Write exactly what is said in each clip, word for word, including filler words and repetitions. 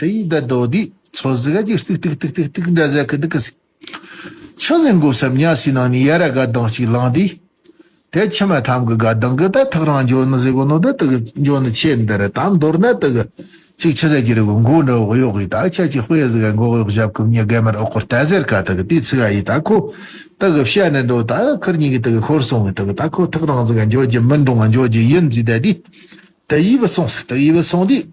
དེ་ཡི་ད་དོ་དེ་ཚོ་ཟིག་ག་ཅིག་ཏིག་ཏིག་ཏིག་ཏིག་ཏིག་འདྲ་ཟེར་གི་འདུག་གི་ཟེར། ཆི་ཟིག་འགོ་བསམ། ཉལ་སའི་ནང་ནས་ཡར་ར་དགའ་སྡང་ཅིག་ལངས་དུས། དེ་ཁྱིམ་མ་ཐམ་གི་དགའ་སྡང་གི་ད་ཐག་རིང་འགྱོ་ནི་ཟེར་གོ་ནོ་ད་དེ་གི་འགྱོ་ནི་ཆེ་འདི་རེད། ད་མདོར་ན་དེ་གི་ཅིག་ཆི་ཟེར་གྱི་རེད་གོ། མགོ་འདྲ་བོ་གཡོག་གི་ད་ཆ་ཅིག་དཔེ་ཟིག་ག་མགོ་གཡོག་ཞབས་ཀྱི་མྱི་རྒན་མར་ཨོ་ཀོར་ད་ཟེར་ཀ་དེ་གི་དེ་ཚིག་ག་ཡི་ད་ཁོ་དེ་གི་བཤད་ནི་འགྲོ། ད་ཁིར་གཉིས་གི་དེ་གི་ཤོར་སོང་གི་དེ་གི་ད་ཁོ་ཐག་རིང་ཟིག་ག་འགྱོ་རྒྱུ་མིན་འགྲོ་ང་འགྱོ་རྒྱུ་ཡིན་ཟེར། ད་དེ་དེ་ཡི་བུ་སོང་ཟིག། དེ་ཡི་བུ་སོང་དུས།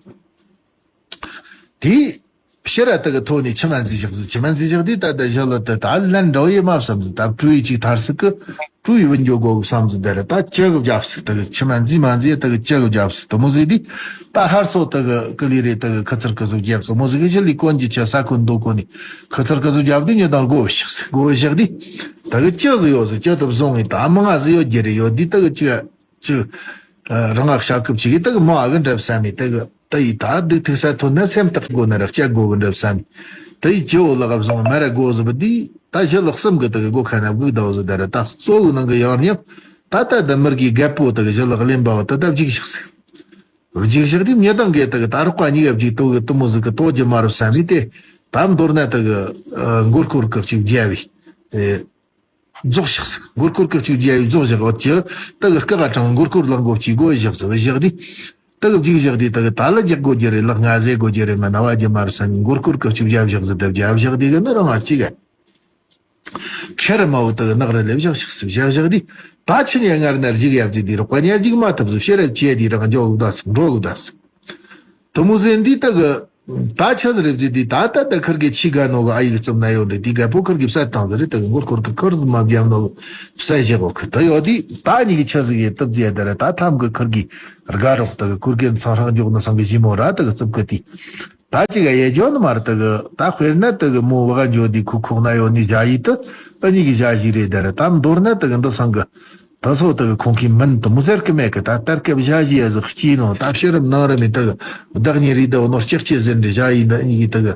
དེའི་ཕྱིར་ར་དེ་གི་ཐོག་ནས་ཁྱིམ་མ་འཛིན་བཞག་ཟིག། ཁྱིམ་མ་འཛིན་བཞག་དུས་ད་ལྟ་ཞི་ལི་དེ་ད་ལན་འདྲ་ཡེ་མ་བསམ་ཟིག། ད་ཀྲུའུ་ཡི་ཅིག་ཐར་ཟིག་གི་ཀྲུའུ་ཡི་བུ་འགྱོ་དགོ་གི་བསམ་ཟིག། དེ་ར་ད་ཅི་གི་བརྒྱབ་ཟིག། དེ་གི་ཁྱིམ་མ་འཛིན་མ་འཛིན་དེ་གི་ཅི་གི་བརྒྱབ་ཟིག། དེ་མོ་ཟིག་དུས་ད་ཧར་ཚོ་དེ་གི་ཀི་ལི་རེ་དེ་གི་ཁུ་ཚུར་ཀི་ཟིག་བརྒྱབ། དེ་མོ་ཟིག་གི་ཞི་ལི་གོན་གྱི་ཆ་ས་གོན་རྡོ་གོན་ནས་ཁུ་ཚུར་ཀི་ཟིག་བརྒྱབ་དུས་ཉི་དང་སྒོ་བཞག་ཟིག། སྒོ་བཞག་དུས་དེ་གི་ཅི་ཟིག་ཡོད་ཟིག། ཅི་དེ་བཟུང་ངས་ད་མང་ང་ཟིག་ཡོད་རྒྱུ་རེད། ཡོད་དུས་དེ་གི་ཅི་ཅི། ཨ། རང་ང་ཤ་སྐུབ་ཅིག་གིས་དེ་གི་མོ་ཨ་གི་འདྲ་བསམ་མི་དེ་གི་དེ་ཡི་ད་སྡུག་ཐུག་ས་ཐོན་ན་སེམས་ཐག་དགོ་ན་ར་སྐྱ་དགོ་གི་འདྲ་བསམ་མི་དེ་ཡི་ཅི་འོ་ལག་བཟུང་མ་ར་དགོ་ཟི་བུ་དེ་ད་ཞི་ལི་གསུམ་གི་དེ་གི་སྒོ་ཁ་ན་བུག་ཟླ་བོ་ཟི་ད་ར་ད་གཙོ་བོ་ནང་གི་ཡང་སྙིང་ད་ད་ད་མིར་གི་རྒད་པོ་དེ་གི་ཞི་ལི་གླེན་པ་བོ་དེ་ད་བརྗིད་བཞག་ཟིག། བརྗིད་བཞག་དུས་མྱི་དང་གི་དེ་གི་ད་རོགས་པ་གཉིས་ཀ་བརྗིད་དོ་གི་དེ་མོ་ཟིག་གི་དོ་རྒྱུ་མ་རུ་བསམ་མི་དེ་ད་མདོར་ན་དེ་གི་ཨ་མགོ་སྐོར་གི་ཅིག་རྒྱབ་བི། ཨེ། རྫོགས་བཞག་ཟིག། མགོ་སྐོར་གི་གཅིག་རྒྱ་ཡི་རྫོགས་བཞག་ཡོད་ཀྱི། དེ་གི་སྐེ་ག་དྲང་མགོ་སྐོར་ལངས་གོ་གཅིག་སྒོ་བཞག་ཟིག། བཞག་དུས་དེ་གི་བརྗིད་བཞག་དུས་དེ་གི་ད་ལ་རྒྱག་དགོ་རྒྱུ་རེད། ལག་ང་ཟེ་དགོ་རྒྱུ་རེད། མ་ན་བ་རྒྱུ་མ་རུ་ས་ནི་མགོ་སྐོར་གི་གཅིག་རྒྱ་བཞག་ཟིག། དེ་རྒྱ་བཞག་དུས་གི་ནི་རང་ང་གཅིག་ག་ཁེར་མ་བོ་དེ་གི་ནག་རི་ལས་བཞག་བཞག་ཟིག། བཞག་བཞག་དུས་ད་ཆི་ཉན་ངར་ན་རྒྱུག་ཡ་བརྗིད་དུས་རོགས་པ་ཉན་རྒྱུག་མ་ཐུབ་ཟིག། ཕྱིར་ར་བཅད་དུས་རང་འཇོག་གི་བསྡད་ཟིག། འགྲོ་གི་བསྡད་ཟིག། དེ་མོ་ཟེར་དུས་དེ་གི་ད་ཆི་ཟིག་རེད་བརྗེད་དུས་ད་ད་ད་ཁིར་གི་ཆི་ག་ནོ་གི་ཨ་ཡིག་ཙམ་ན་ཡོད་འདྲ། དེ་ག་པོ་ཁིར་གི་བསད་བཏང་ཟིག་རེད། དེ་གི་མགོ་སྐོར་གི་ཁིར་མ་བརྒྱབ་ནོ་གི་བསད་བཞག་གོ་གི། དེ་ཡོད་དུས་ད་གཉིས་གི་ཆི་ཟིག་ཡེ་བཏུབ་ཟེར་ཡ་ད་ར་ད་ཐམ་གི་ཁིར་གི་དགའ་རོགས་དེ་གི་གུར་གེ་ཚང་ཧྲག་འཇོག་ནི་སང་གི་ཞི་མོ་ར་དེ་གི་རྩུབ་གི་དུས་ད་ཅི་ག་ཡེ་འཇོག་ནི་མ་རེད། དེ་གི་ད་དཔེར་ན་དེ་གི་མོ་བ་ག་འཇོག་དུས་ཁུག་ཁོག་ན་ཡོད་ནི་ཞ་ཡི་དེ་ཨ་གཉིས་གི་ཞ་ཞི་རེད། ད་ར་ད་མདོར་ན་དེ་གི་འདི་སང་གི། ད་སོ་དེ་གི་ཁོང་གིས་མིན་དེ་མོ་ཟེར་གི་མེད་གི། ད་ལྟར་སྐབས་ཞ་ཞི་ཡ་ཟིག་སྐྱིད་ནོ། ད་ཕྱི་རིམ་ནང་རིམ་མི་དེ་གི་བདག་ཉིད་རིགས་དེ་བ་ནོ་སྐྱག་སྐྱེ་ཟེར་འདྲི་ཞ་ཡི་འདི་གཉིས་གི་དེ་གི་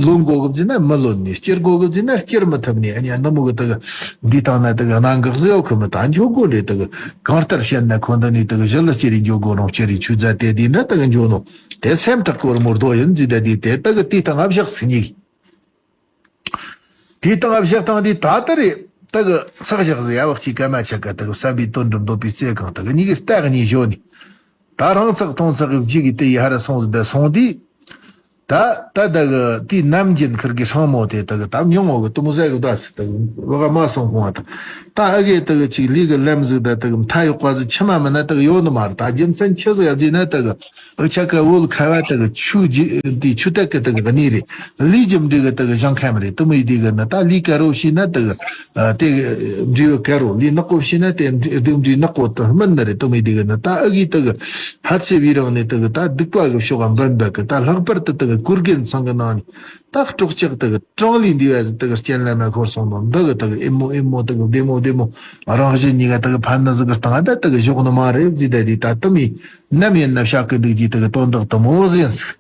ལོན་གོ་གི་བརྫི་ན་མི་ལོན་ནི། སྐྱེར་གོ་གི་བརྫི་ན་སྐྱེར་མི་ཐུབ་ནི། ཨ་ནི་ཨ་ནི་མོ་གི་དེ་གི་འདི་དང་ན་དེ་གི་གནད་འགག་ཟིག་ཡོད་གི། མི་ད་འཇོག་གོ་འདྲེ་དེ་གི་གང་ལྟར་བཤད་ན་ཁོ་འདི་ནི་དེ་གི་ཞི་ལི་སྐྱེ་རི་འཇོག་གོ་རུང་སྐྱེ་རི་ཆུ་རྫ་དེ་དེ་འདྲ་དེ་གི་འཇོག་ནོ་དེ་སེམས་ཐག་གོར་མོར་རྡོ་ཡིན་བརྫི་ད་དེ་དེ་དེ་གི་དེ་དང་ཨ་བཞག་སི་གཉིས། དེའི་སྟེང་བཞག་སྟངས་དེ་ད་ལྟ་རེད། དེ་གི་ཚག་བཞག་ཟེར་ཡ་བག་གཅིག་སྐར་མ་ཆ་ག་དེ་གི་བསམ་པའི་དོན་འགྲུབ་འདོད་པའི་རྩེ་གང་དེ་གི་གཉིས་ཀྱི་རྟ་གཉིས་བཞོ་ནི། ད་རང་ཚག་ཐོང་ཚག་གི་བརྗིད་གི་དེ་ཡི་ཧ་ར་སོང་ཟིག། དེ་སོང་དུས། ད་ད་དེ་གི་དེའི་ནམ་རྒྱུན་ཁིར་གི་སྲང་མོ་དེ་དེ་གི་ད་མྱོང་ངོ་གི་དེ་མོ་ཟེ་གི་བསྡད་ཟིག། དེ་གི་བ་ག་མ་སོང་གོང་བ་དང་། ད་ཨ་གེ་དེ་གི་ཅིག་ལུས་གི་ལམ་ཟིག་ད་དེ་གི་མཐའ་ཡོག་པ་ཟིག་ཆི་མ་མིན་ན་དེ་གི་ཡོད་ནི་མ་རེད། ད་རྒྱུ་མཚན་ཆི་ཟིག་ཡ་བརྗེད་ན་དེ་གི། ཨ་ཆ་ཀ་བོད་ཁ་བ་དེ་གི་ཆུ་ཇི་དེ་ཆུ་དེ་གི་དེ་གི་གནས་རེད། ལུས་ཀྱི་འབྲས་གི་དེ་གི་ཞིང་ཁམས་རེད། དེ་མོ་ཡི་དེ་གི་ནི་ད་ལུས་དཀར་རོ་བྱས་ན་དེ་གི་ཨ་དེ་གི་འབྲས་བུ་དཀར་རོ། ལུས་ནག་པོ་བྱས་ན་དེ་འབྲས་སྡུག་འབྲས་ནག་པོ་དེ་སྨིན་ནི་རེད། དེ་མོ་ཡི་དེ་གི་ནི་ད་ཨ་གི་དེ་གི་ཕལ་ཆེ་བའི་རང་ནས་དེ་གི་ད་སྡིག་པ་གི་ཕྱོགས་ག་འབད་འབད་གི། ད་ལྷག་པར་དུ་དེ་གི་གུར་གེ་ཚང་གི་ནང་ནས། ད་སྲོག་ཆགས་དེ་གི་གྲངས་ལས་འདས་པ་ཟིག་དེ་གི་རྐྱེན་ལ་མ་ཤོར་སོང་དང་། འདི་གི་དེ་གི་ཨེ་མོ་ཨེ་མོ་དེ་གི་བདེ་མོ་བདེ་མོ་རང་བཞིན་གཉིས་ཀ་དེ་གི་ཕན་ནི་ཟིག་གི་སྟེང་ད་དེ་གི་ཞོག་ནི་མ་རེད་ཟེར། ད་དེ་ད་དུ་མི་ནམ་ཡིན་ན་བཤད་གི་འདུག་རྒྱུ་དེ་གི་དོན་དག་དེ་མོ་ཟིག་ཡིན་ཟིག།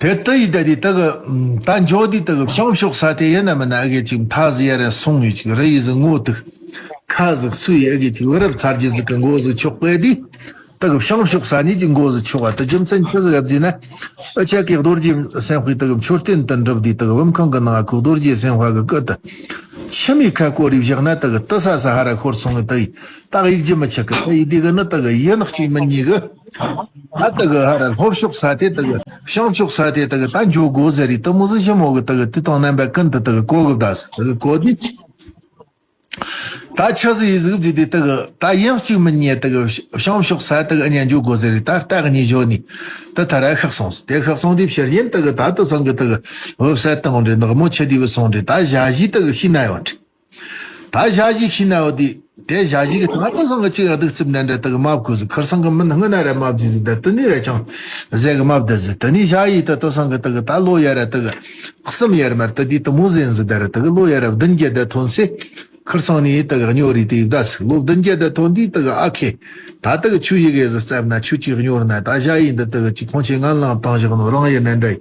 དེ་དུ་ཡི་ད་དེ་དེ་གི་ད་འཇོག་དུས་དེ་གི་བྱང་ཕྱོགས་ས་དེ་ཡིན་ན་མིན་ན་ཨ་གེ་ཅིག་མཐའ་ཟིག་ཡ་ར་སོང་ཡོད་ཅིག། རི་ཡི་ཟིག་ངོ་དུ་ཁ་ཟིག་སུ་ཡི་ཨ་གེ་ཅིག་བུ་རབས་ཚར་རྒྱུ་ཟིག་གི་མགོ་ཟིག་ཆོག་པས་དེ། དེ་གི་བྱང་ཕྱོགས་ས་ནས་ཀྱི་མགོ་ཟིག་ཆོག་པ་དེ་རྒྱུ་མཚན་ཆི་ཟིག་ཡ་བརྫིས་ན། ཨ་ཆ་ཀའི་རྡོ་རྗེ་སེམས་དཔའི་དེ་གི་མཆོད་རྟེན་དུ་འགྲུབ་དུས་དེ་གི་བུམ་ཁང་གི་ནང་ཁུག་རྡོ་རྗེ་སེམས་དཔའ་གི་སྐུ་དེ་ཆི་མོའི་ཁ་བསྐོར་རེ་བཞག་ན་དེ་གི་དེ་ས་ས་ཧ་ར་ཤོར་སོང་གི། དེ་ཡི་ད་གི་ཡིག་རྒྱུ་མི་ཆགས་གི། དེ་ཡི་དེ་གི་ནི་དེ་གི་ཡིན་གཅིག་མིན་གཉིས་གི་ད་དེ་གི་ཧ་ར་ལྷོ་ཕྱོགས་ས་དེ་དེ་གི་བྱང་ཕྱོགས་ས་དེ་དེ་གི་ད་འགྱོ་དགོ་ཟེར་རེ་དེ་མོ་ཟིག་ཞི་མོ་གི་དེ་གི་དུས་དང་རྣམ་པ་ཀུན་ཏུ་དེ་གི་གོ་གི་བསྡད་ཟིག། དེ་གི་གོ་དུས། ད་ཆི་ཟིག་ཡིན་ཟིག་བརྫིས་དུས་དེ་གི་ད་ཡང་གཅིག་མིན་གཉིས་དེ་གི་བྱང་ཕྱོགས་ས་དེ་གི་ཨ་ཉན་འགྱོ་དགོ་ཟེར་རེ་ད་རྟ་གཉིས་བཞོ་ནི་དེ་ཐ་ར་ཤག་སོང་ཟིག། དེ་ཤག་སོང་དུས་ཕྱིར་ཉིན་དེ་གི་ད་དེ་སང་གི་དེ་གི་བུ་བསད་བཏང་རེ་ནག་མོ་ཆི་དུས་བུ་སོང་རེ། ད་ཞ་ཞི་དེ་གི་ཤི་ན་ཡོད་རེ། ད་ཞ་ཞི་ཤི་ན་ཡོད་དུས་དེ་ཞ་ཞི་གི་ད་དེ་སང་གི་ཅིག་ག་སྡིག་རྩུབ་འདྲ་འདྲ་དེ་གི་མ་བཀོད་ཟིག། ཁིར་སང་གི་མིན་སྔོན་ན་ར་མ་བརྫིས་ཟིག། ད་དེ་ནས་ར་ཅང་ཟེ་གི་མ་བསྡད་ཟིག། དེ་ནས་ཞ་ཡི་ད་དེ་སང་གི་དེ་གི་ད་ལོ་ཡ་ར་དེ་གི་གསུམ་ཡར་མར་དེ་དུས་དེ་མོ་ཟིག་ཡིན་ཟིག། ད་ར་དེ་གི་ལོ་ཡ་ར་བདུན་བརྒྱད་དེ་ཐོན་སེ། ཁིར་སང་ནས་དེ་གི་སྨྱོ་རེ་དེ་ཡི་བསྡད་ཟིག། ལོ་བདུན་བརྒྱད་དེ་ཐོན་དུས་དེ་གི་ཨ་ཁེ། ད་དེ་གི་ཁྱོད་ཡི་གེ་ཟིག་བརྩམས་ན་ཁྱོད་ཅིག་སྨྱོ་ན། ད་ཞ་ཡི་འདི་དེ་གི་ཅིག་ཁོང་ཆེ་ངན་ལང་བཏང་བཞག་ནོ་རང་ཡི་ནན་འདྲ་ཡི།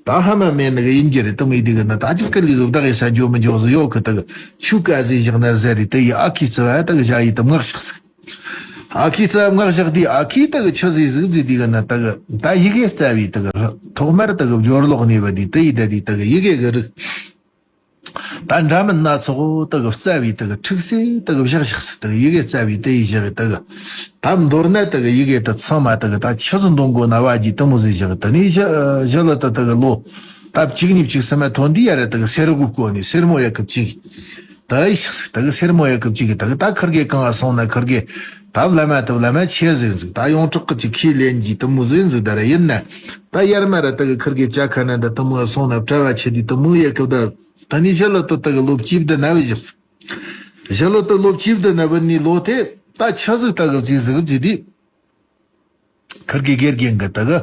ད་ཧ་མ་མེད་ནི་གི་ཡིན་རྒྱུ་རེད། དེ་མོ་ཡི་དེ་གི་ནི་ད་ཅིག་ཀི་ལི་ཟིག་བདག་ཡི་ས་འགྱོ་མི་འགྱོ་ཟིག་ཡོད་གི། དེ་གི་ཁྱོད་ཀ་ཟིག་བཞག་ན་ཟེར་རེ་དེ་ཡི་ཨ་ཁེ་བརྩི་བ་དེ་གི་ཞ་ཡི་དེ་མངགས་བཞག་ཟིག། ཨ་ཁུས་རྩ་བ་བསྔགས་བཞག་དུས། ཨ་ཁུས་དེ་གི་ཆི་ཟིག་ཟིག་ཟེར་དུས་གི་ན། དེ་གི་ད་ཡི་གེ་རྩ་བའི་དེ་གི་ཐོག་མར་དེ་གི་སྦྱོར་ཀློག་ནས་བ་དུས། དེ་ཡི་ད་དུས་དེ་གི་ཡི་གེ་གི་རིགས། ད་འདྲ་མིན་སྣ་ཚོགས་དེ་གི་རྩ་བའི་དེ་གི་ཁྲིགས་སེ་དེ་གི་བཞག་བཞག་སི། དེ་གི་ཡི་གེ་རྩ་བའི་དེ་ཡི་བཞག་གི་དེ་གི། ད་མདོར་ན་དེ་གི་ཡི་གེ་དེ་ཚང་མ་དེ་གི་ད་ཆི་ཟིག་འདོན་དགོས་ན་བ་གི་དེ་མོ་ཟིག་བཞག་གི། དེ་ནས་ཞི་ཞི་ལི་དེ་དེ་གི་ལོ་ད་བཅུ་གཉིས་བཅུ་གསུམ་མ་ཐོན་དུས་ཡ་ར་དེ་གི་སེར་མོ་གི་སྐོར་ནས། སེར་མོ་ཡ་གི་བཅུ་གི། ད་ཡི་ཤག་ཟིག། ད་གི་སེར་མོ་ཡ་གི་བཅུ་གི། ད་གི་ད་ཁིར་གེ་གང་ང་སོང་ན་ཁིར་གེ། ད་བླ་མ་དེ་བླ་མ་ཆེ་ཟིག་ཟིག། ད་ཡོངས་གྲགས་གི་ཅིག་ཁས་ལེན་གྱི་དེ་མོ་ཟིག་ཟིག། ད་ར་ཡིན་ན། ད་ཡར་མར་ར་ད་གི་ཁིར་གེ་ཅ་ཁ་ན་འདྲ་དེ་མོ་སོང་ན་གྲྭ་བ་ཆེ་དུས་དེ་མོ་ཡ་གི། ད་ད་ནི་ཞི་ལི་དེ་ད་གི་ལོ་བཅུ་བདུན་ན་བུད་བཞག་ཟིག། ཞི་ལི་དེ་ལོ་བཅུ་བདུན་ན་བུད་ནི་ལོ་དེ་ད་ཆི་ཟིག་ད་གི་བརྩིས་ཟིག་བརྩིས་དུས། ཁིར་གི་དགེ་རྒན་གི་དེ་གི།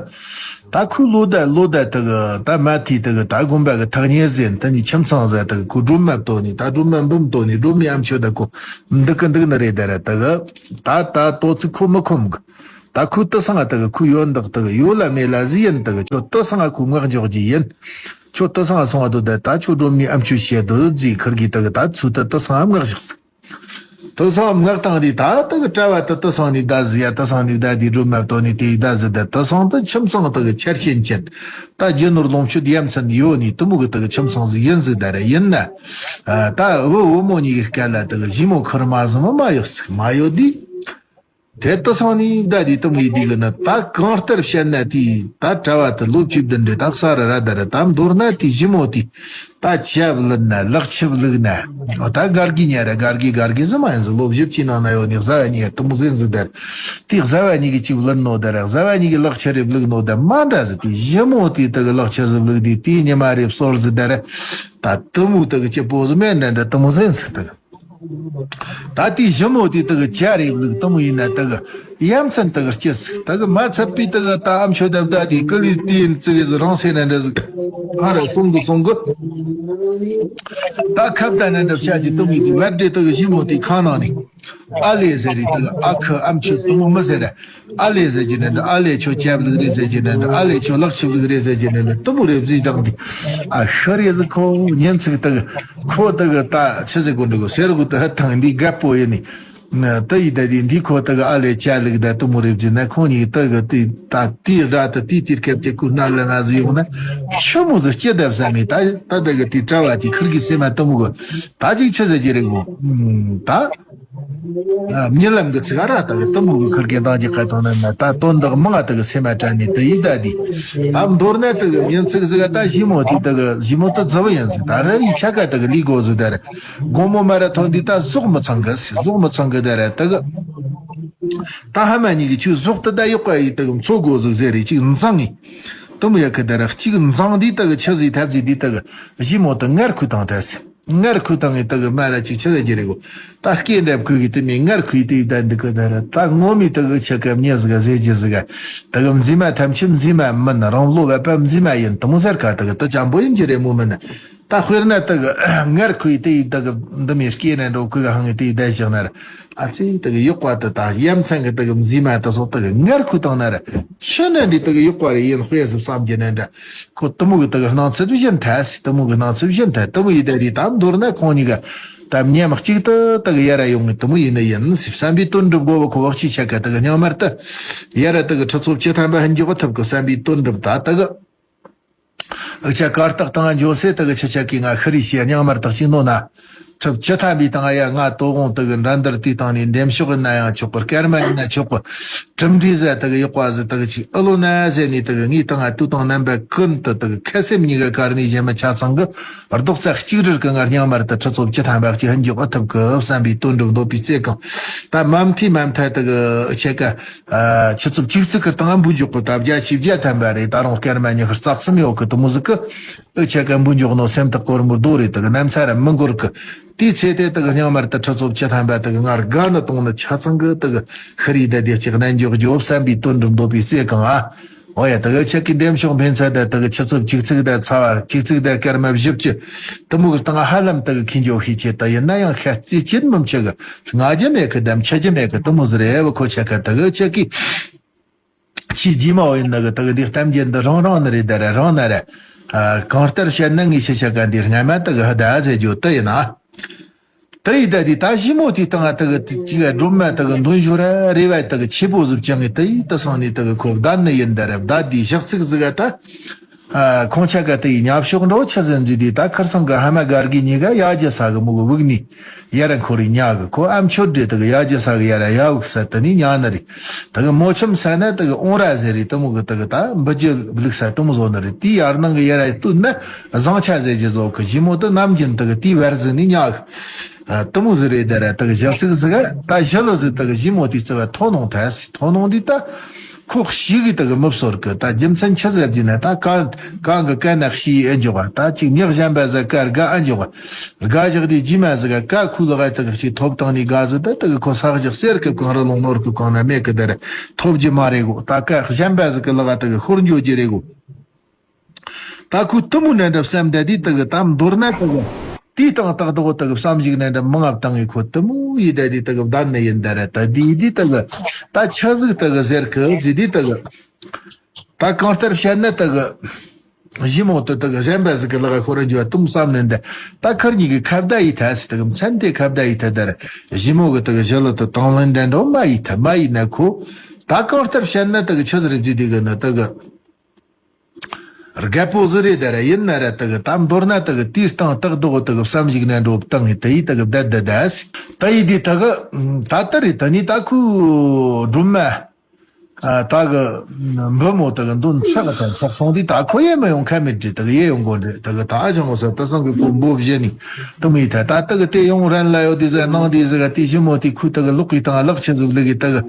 ད་ཁོའི་ལོ་ཟླ་ལོ་ཟླ་དེ་གི་ད་མ་ཐི་དེ་གི་ད་དགོན་པ་གི་ཐག་ཉེ་ཟེར། ད་ནི་ཁྱིམ་ཚང་ཟེར་དེ་གི་ཁོ་སྒྲོལ་མ་བཏོན་ནི། ད་སྒྲོལ་མ་འབུམ་བཏོན་ནི། སྒྲོལ་མའི་ཨམ་ཆོད་ད་ཁོ་འདུག་གི་འདུག་ནི་རེད། ད་ར་དེ་གི་ད་ད་དོ་ཚིག་ཁོ་མི་ཁོམ་གི། ད་ཁོའི་དེ་སང་དེ་གི་ཁོའི་ཡོན་བདག་དེ་གི་ཡོད་ལ་མེད་ལ་ཟིག་ཡིན། དེ་གི་ཁྱོད་དེ་སང་ཁོའི་ངག་འཇོག་རྒྱུ་ཡིན། ཁྱོད་དེ་སང་སོང་བ་དོ་ད་ད་ཁྱོད་སྒྲོལ་མའི་ཨམ་ཆོད་བྱེད་དོ་ཟིག། ཁིར་གི་དེ་གི་ད་ཚུལ་དེ་དེ་སང་མངགས་བཞག་ཟིག། དེ་སང་མངགས་བཏང་དུས། ད་དེ་གི་གྲྭ་བ་དེ་དེ་སང་ནས་བསྡད་ཟིག་ཡ། དེ་སང་ནས་བསྡད་དུས་སྒྲོལ་མ་བཏོན་ནི་དེ་ཡི་བསྡད་ཟིག། ད་དེ་སང་དེ་ཁྱིམ་ཚང་དེ་གི་ཆར་ཆེན་ཅན། ད་རྒྱུ་ནོར་ལོངས་སྤྱོད་ཡ་མཚན་ཡོད་ནི་དེ་མོ་གི་དེ་གི་ཁྱིམ་ཚང་ཟིག་ཡིན་ཟིག། ད་ར་ཡིན་ན། ཨ། ད་བུ་བུ་མོ་གཉིས་གི་སྐལ་ལ་དེ་གི་ཞི་མོ་ཁེར་མ་ཟིག་མ་ཡོད་ཟིག། མ་ཡོད་དུས། དེ་དེ་སང་ནས་བསྡད་དུས་དེ་མོ་ཡི་དུས་གི་ན། ད་གང་ལྟར་བཤད་ན་དེ་ད་གྲྭ་བ་དེ་ལོ་བཅུ་བདུན་རེད། ད་གསར་ར་ར་ད་ར། ད་མདོར་ན་དེ་ཞི་མོ་དེ། ད་ཇ་བླུད་ན། ལག་ཆུ་བླུགས་ན། འོ་ད་གར་གི་ཉ་ར་གར་གི་གར་གི་ཟིག་མ་ཡིན་ཟིག། ལོ་བཞི་བཅུའི་ནང་ན་ཡོད་ནི་བཟའ་བ་གཉིས་ཀ་དེ་མོ་ཟིག་ཟིག། ད་ར་དེ་བཟའ་བ་གཉིས་ཀྱིས་ཅིག་བླུད་ནོ། ད་ར་བཟའ་བ་གཉིས་ཀྱིས་ལག་ཆུ་རེ་བླུགས་ནོ། ད་མ་འདྲ་ཟིག། དེ་ཞི་མོ་དེ་དེ་གི་ལག་ཆུ་ཟིག་བླུགས་དུས་དེའི་ཉི་མ་རེ་སོར་ཟིག། ད་ར་ད་དེ་མོ་དེ་གི་སྐྱིད་པོ་ཟིག་མེད་འདྲ་འདྲ་དེ་མོ་ཟིག་ཟིག། ད་ད་དེ་ཞི་མོ་དེ་དེ་གི་ཇ་རེ་བླུགས། དེ་མོ་ཡིན་ན་དེ་གི་ཡ་མཚན་དེ་གི་སྐྱིད་ཟིག། དེ་གི་མ་ཚད་པའི་དེ་གི་ད་ཨམ་ཆོད་ད་བསྡད་དུས་ཀི་ལི་དེ་ཡིན་ཙི་གི་ཟིག། རང་སེ་ན་འདྲ་ཟིག། ཨ་ར་སོང་གི་སོང་གི། ད་ཁ་བརྡ་ན་འདྲ་བྱ་རྒྱུ་དེ་མོ་ཡི་དུས། བར་འདྲེ་དེ་གི་ཞི་མོ་དེ་ཁ་ནང་ནས། ཨ་ལེ་ཟེར་རེ་དེ་གི། ཨ་ཁུ་ཨམ་ཆོད་དེ་མོ་མི་ཟེར་ར། ཨ་ལེ་ཟེར་རྒྱུ་ན་འདྲ། ཨ་ལེ་ཁྱོད་ཇ་བླུགས་རེ་ཟེར་རྒྱུ་ན་འདྲ། ཨ་ལེ་ཁྱོད་ལག་ཆུ་བླུགས་རེ་ཟེར་རྒྱུ་ན་འདྲ། དེ་མོ་རེ་བཟླས་བཏང་དུས། ཨ་ཤི་རེ་ཟིག། ཁོ་ཉིན་ཚིག་དེ་གི། ཁོ་དེ་གི་ད་ཆི་ཟེར་དགོས་འདྲ་གོ། ཟེར་གོ་དེ་ཧ་ཐང་འདི་རྒད་པོ་ཡིན་ནི། ན་དེ་ཡི་ད་དེ་འདི་ཁོ་དེ་གི་ཨ་ལེ་ཇ་བླུགས་ད་དེ་མོ་རེ་བཟླས་ན། ཁོང་གཉིས་དེ་གི་དེ་ད་དེ་ར་ད་དེ་དེ་སྐབས་ཀྱི་ཁོའི་རྣ་ལ་ང་ཟིག་ཡོང་ན་ཆི་མོ་ཟིག་སྐྱིད་ད་བསམ་མེད། ད་ད་དེ་གི་དེ་གྲྭ་བ་དེ་ཁིར་གི་སེམས་མ་དེ་མོ་གི། ད་ཅིག་ཆི་ཟེར་རྒྱུ་རེད་གོ། ཨུམ། ད། ཨ། རྨི་ལམ་གི་ཚིག་ཨ་ར་ད་གི་དེ་མོ་གི་ཁིར་གི་འདང་རྒྱག་ག་བཏང་ན་ན། ད་དོན་དག་མང་ང་ད་གི་སེམས་མ་དྲན་ནས་དེ་ཡི་ད་དེ། ད་མདོར་ན་ད་གི་ཉིན་ཚིག་ཟིག་ག་ད་ཞི་མོ་དེ་ད་གི། ཞི་མོ་དེ་རྫི་བོ་ཡིན་ཟིག། ད་ར་ཡི་ཆ་ག་ད་གི་ལས་གོ་ཟིག། ད་ར་དགོང་མོ་མ་ར་ཐོན་དུས་ད་ཟོག་མི་ཚང་གི་ཟིག། ཟོག་མི་ཚང་གི། ད་ར་ད་གི། ད་ཕ་མ་གཉིས་གི་ཁྱོའི་ཟོག་དེ་ད་ཡག་པ་ཡི་ད་གི་འཚོ་དགོ་ཟིག་ཟེར་རེ་ཅིག་འཛིང་ངེ། དེ་མོ་ཡ་གི། ད་ར་ཅིག་འཛིང་དུས་ད་གི་ཆི་ཟིག་ཐབས་ཟིག་དུས། ད་གི་ཞི་མོ་དེ་མངལ་ཁུ་བཏང་ད་ཟིག། མངལ་ཁུ་བཏང་ངེ་ད་གི་མ་ར་ཅིག་ཆི་ཟེར་རྒྱུ་རེད་གོ། ད་སྐེ་འདྲ་བཀུག་གི་དེ་མོ་མངལ་ཁུ་ཡི་དེ་ཡི་ད་འདུག་གི། ད་ར་ད་ངོ་མ་ད་གི་ཆ་ག་མྱི་ཟིག་ག་ཟེར་རྒྱུ་ཟིག་ག། ད་གི་མཛེས་མ་ཐམས་ཅད་མཛེས་མ་མིན། རང་བློ་བབ་པ་མཛེས་མ་ཡིན། དེ་མོ་ཟེར་ག། ད་གི་དེ་ཅང་པོ་ཡིན་རྒྱུ་རེད་མོ་མིན་ན། ད་དཔེར་ན་ད་གི་མངལ་ཁུ་ཡི་དེ་ཡི་ད་གི་འདི་མོ་སྐེ་ནས་འགྲོ་ཁུ་ག་ཧང་ངི་དེ་ཡི་ད་བཞག་ན་ར། ཨ་ཙི། ད་གི་ཡག་པ་དེ་ད་ཡ་མཚན་གི་ད་གི་མཛེས་མ་དེ་སོགས་ད་གི་མངལ་ཁུ་བཏང་ན་ར། ཆི་ན་འདི་ད་གི་ཡག་པ་རེ་ཡིན་དཔེ་ཟིག་བསམ་རྒྱུ་ན་འདྲ། ཁོ་དེ་མོ་གི་ད་གི་སྣང་ཚུལ་བཞིན་ཐལ་ཟིག། དེ་མོ་གི་སྣང་ཚུལ་བཞིན་ཐལ། དེ་མོ་ཡི་ད་རེ་ད་མདོར་ན་ཁོང་གཉིས་ཀ་ད་མཉམ་གཅིག་ཏུ་ད་གི་ཡ་ར་ཡོང་ངེ་དེ་མོ་ཡིན་ནི་ཡིན་ཟིག། བསམ་པའི་དོན་འགྲུབ་དགོ་བ་ཁོ་བག་ཆེ་ཆ་ག། ད་གི་སྙིང་མར་ད་ཡ་ར་ད་གི་ཁྲི་ཚོ་བཅུ་ཐམ་པ་ཧིན་མགྱོགས་ཐུབ་གི། བསམ་པའི་དོན་འགྲུབ་ད་ད་གི། འུ་ཅག་གར་སྟེགས་སྟེང་འགྱོ་སའི་ད་གི་ཁྱེད་ཅག་གིས་ང་ཤི་རེ་བྱས། སྙིང་མར་ད་གཅིག་ནོ་ན། ཁྲི་བཅུ་ཐམ་པའི་སྟེང་ཡ། ང་དོ་དགོང་ད་གི་འགྲན་བསྡུར་དེའི་སྟེང་ནས་འདེམས་ཤོག་ཡིན་ན་ཡང་ཆོག་གི། སྐར་མ་ཡིན་ན་ཆོག་གི། གྲུབ་འབྲས་ཟིག་ད་གི་ཡག་པ་ཟིག་ད་གི་ཅིག་ཨེ་ལོན་ན་ཟེར་ནས། ད་གི་ངས་ད་ང་དུས་དང་རྣམ་པ་ཀུན་ཏུ་ད་གི་ཁ་སེམས་གཉིས་ཀ་དཀར་ནས་གཞན་མ་ཆ་ཚང་གི། རྡོག་རྩ་གཅིག་སྒྲིལ་གི་ང་སྙིང་མར་ད་ཁྲི་ཚོ་བཅུ་ཐམ་པ་གཅིག་ཧིན་མགྱོགས་ཨེ་ཐུབ་གི། བསམ་པའི་དོན་འགྲུབ་འདོད་པའི་བརྩེ་གང་། ད་མ་མཐའི་མ་མཐའ་ད་གི་འུ་ཅག་ག་ཨ། ཁྱེད་ཚོ་བཅུ་གཅིག་གི་སྟེང་འབུལ་འཇོག་གི། ད་བརྒྱ་ཆ་བརྒྱ་ཐམ་པ་རེད། ད་རུང་སྐར་མ་ཉི་ཤུ་རྩ་གསུམ་ཡོད་གི། དེ་མོ་ཟིག་གི། འུ་ཅག་ག་འབུལ་འཇོག་ནོ་སེམས་ཐག་གོར་མོ་རྡོ་རེད། ད་གི་ནམ་ཚ་ར་མི་འགོར་གི། དེའི་ཚེ་དེ་ད་གི་སྙིང་མར་ད་ཁྲི་ཚོ་བཅུ་ཐམ་པ་ད་གི་ང་དགའ་ནི་གཏོང་ནི་ཆ་ཚང་གི། ད་གི་ཤི་རེ་ད་དེ་ཅིག་གནས་འཇོག་རྒྱུ་བསམ་པའི་དོན་འགྲུབ་འདོད་པའི་བརྩེ་གང་ཨ། འོ་ཡ། ད་གི་འུ་ཅག་གི་འདེམས་ཤོག་འཕེན་ཚད་ད་ད་གི་ཆུ་ཚོད་བཅུ་གཅིག་ད་ཚ་བ་བཅུ་གཅིག་ད་སྐར་མ་བཞི་བཅུ། དེ་མོ་གི་སྟེང་ཧ་ལམ་ད་གི་ཁྱི་འཇོག་ཤས་ཆེ། ད་ཡིན་ན་ཡང་ཤ་རྩེ་ཅན་མི་ཆེ་གི། སྔ་རྒྱུ་མེད་གི། དམ་ཆ་རྒྱུ་མེད་གི། དེ་མོ་ཟིག་རེད་བ། ཁོ་ཆ་ག་ད་གི་འུ་ཅག་གི། ཆི་རྗེས་མ་བ་ཡིན་ན་གི། ད་གི་འདི་གཏམ་རྒྱུད་འདི་རང་རང་ནི་རེད། ད་ར་རང་ན་ར། ཨ། གང་ལྟར་བཤད་ན་ངས་ཆི་ཆ་ག་འདི་སྔ་མ་ད་གི་ཧ་ད་ཟེར་རྒྱུ་དེ་ཡིན་ན། དེ་ཡི་ད་དེ་ད་ཞི་མོ་དེའི་སྟེང་ང་དེ་གི་དེ་ཅིག་སྒྲོལ་མ་དེ་གི་འདོན་ཞོར་ར་རེ་བ་དེ་གི་ཆེ་པོ་ཟིག་བཅངས་ངེ། དེ་ཡི་དེ་སང་ནས་དེ་གི་ཁོ་བསྡད་ནི་ཡིན། ད་ར་བསྡད་དེ་ཞག་ཚིགས་ཟིག་ག་ད། ཨ། ཁོང་ཆ་ག་དེ་ཡི་ཉ་ཕྱོགས་འགྲོ་ཆ་ཟིན་རྒྱུ་དེ་ད་ཁར་སང་གི་ཧ་མ་དགའ་གི་གཉིས་ཀ་ཡ་རྒྱ་ས་གི་མུ་གི་བུག་ནི་ཡ་ར་འཁོར་རི་ཉ་གི། ཁོ་ཨ་མཆོད་འདྲེ་དེ་གི་ཡ་རྒྱ་ས་གི་ཡ་ར་ཡ་བུག་ས་དེ་ནི་ཉ་ནི་རེད། དེ་གི་མོ་ཆུམ་ས་ན་དེ་གི་ཨོང་ར་ཟེར་རི་དེ་མོ་གི་དེ་གི་ད་འབུ་རྒྱུ་བླུག་ས་དེ་མོ་བཟོ་ནི་རེད། དེའི་ཡར་ནང་གི་ཡ་ར་བཏུད་ན་བཟང་ཆ་ཟེར་རྒྱུ་བཟོ་གི། ཞི་མོ་དེ་ནམ་རྒྱུན་དེ་གི་དེའི་བར་ཟིན་ནི་ཉ་གི། ཨ། དེ་མོ་ཟིག་རེད། ད་ར་དེ་གི་ཞལ་ཟིག་ཟིག་ག་ད་ཞི་ལི་ཟིག་དེ་གི་ཞི་མོ་དེའི་རྩ་བ་ཐོ་ནོང་ཐལ་སི། ཐོ་ནོང་དེ་ད་ཁོ་ཤི་གི་དེ་གི་མི་བསོར་གི། ད་རྒྱུ་མཚན་ཆི་ཟེར་རྒྱུ་ན་ད་གང་གང་གི་ཀ་ན་ཤི་ཨེ་འཇོག་ག། ད་ཅིག་མྱག་གཞན་པ་ཟིག་ཀ་དགའ་ཨེ་འཇོག་ག། དགའ་བཞག་དེ་རྗེས་མ་ཟིག་ག་ཀ་ཁུ་ལི་ག་དེ་གི་ཅིག་ཐོབ་བཏང་ནི་དགའ་ཟིག། ད་དེ་གི་ཁོ་ས་གཞག་གསེར་སྐུ་གང་རི་ལུང་ནོར་སྐུ་གང་ན་མེད་གི། ད་ར་ཐོབ་རྒྱུ་མ་རེད་གོ། ད་ཀ་གཞན་པ་ཟིག་གི་ལི་ག་དེ་གི་ཤོར་འགྱོ་རྒྱུ་རེད་གོ། ད་ཁོས་དེ་མོ་འདྲ་འདྲ་བསམ་བསྡད་དེ་དེ་གི་ད་མདོར་ན་དེ་གི་དེའི་སྟེང་ཏག་ཏག་དེ་གི་བསམ་གཞིག་འདྲ་འདྲ་མང་ང་བཏང་ངེ་ཁོ་དེ་མོ་ཡི་ད་དེ་དེ་གི་བསྡད་ནི་ཡིན། ད་ར་ད་དེ་དེ་དེ་གི་ད་ཆི་ཟིག་དེ་གི་ཟེར་གི་ཟེར་དེ་དེ་གི་ད་གང་ལྟར་བཤད་ན་དེ་གི་ཞི་མོ་དེ་དེ་གི་གཞན་པ་ཟིག་གི་ལི་ག་ཤོར་རྒྱུ་བ་དེ་མོ་བསམ་ནི་འདི། ད་ཁིར་གཉིས་གི་ཁ་བརྡ་ཡི་ཐལ་སི། དེ་གི་མཚན་དེ་ཁ་བརྡ་ཡི་ཐལ། ད་ར་ཞི་མོ་གི་དེ་གི་ཞི་ལི་དེ་དང་ལེན་འདྲ་འདྲ་མ་ཡི་ཐལ། མ་ཡི་ན་ཁོ་ད་གང་ལྟར་བཤད་ན་དེ་གི་ཆི་ཟིག་རེད་ཟེར་དེ་གི་ནི་དེ་གི་རྒད་པོ་ཟིག་རེད། ད་ར་ཡིན་ན་ར་དེ་གི་ད་མདོར་ན་དེ་གི་དེའི་སྟེང་ཏག་ཏག་དེ་གི་བསམ་གཞིག་ན་འགྲོ་བཏང་ངེ་དེ་ཡི་དེ་གི་བསྡད་བསྡད་བསྡད་སི། དེ་ཡི་དེ་དེ་གི་ད་ལྟ་རེད། དེ་ནི་ད་ཁོའི་སྒྲོལ་མ། ཨ། ད་གི་འབུ་མོ་དེ་གི་འདོན་ཚག་དང་ཚག་སོང་དུས་ད་ཁོ་ཡེ་མི་ཡོང་ཁ་མེད་འདྲ། དེ་གི་ཡེ་ཡོང་གོ་འདྲ། དེ་གི་ད་ཨ་ཅང་ངོ་ས་དེ་སང་གི་ཁོ་འབོ་བཞེས་ནི་དེ་མོ་ཡི་ཐལ། ད་དེ་གི་དེ་ཡོང་རན་ལ་ཡོད་དེ་ཟིག་གནང་དེ་ཟིག་ག་དེ་ཞི་མོ་དེ་ཁོའི་དེ་གི་ལོག་གི་སྟེང་ལག་ཆ་ཟིག་བླུག་གི་དེ་གི།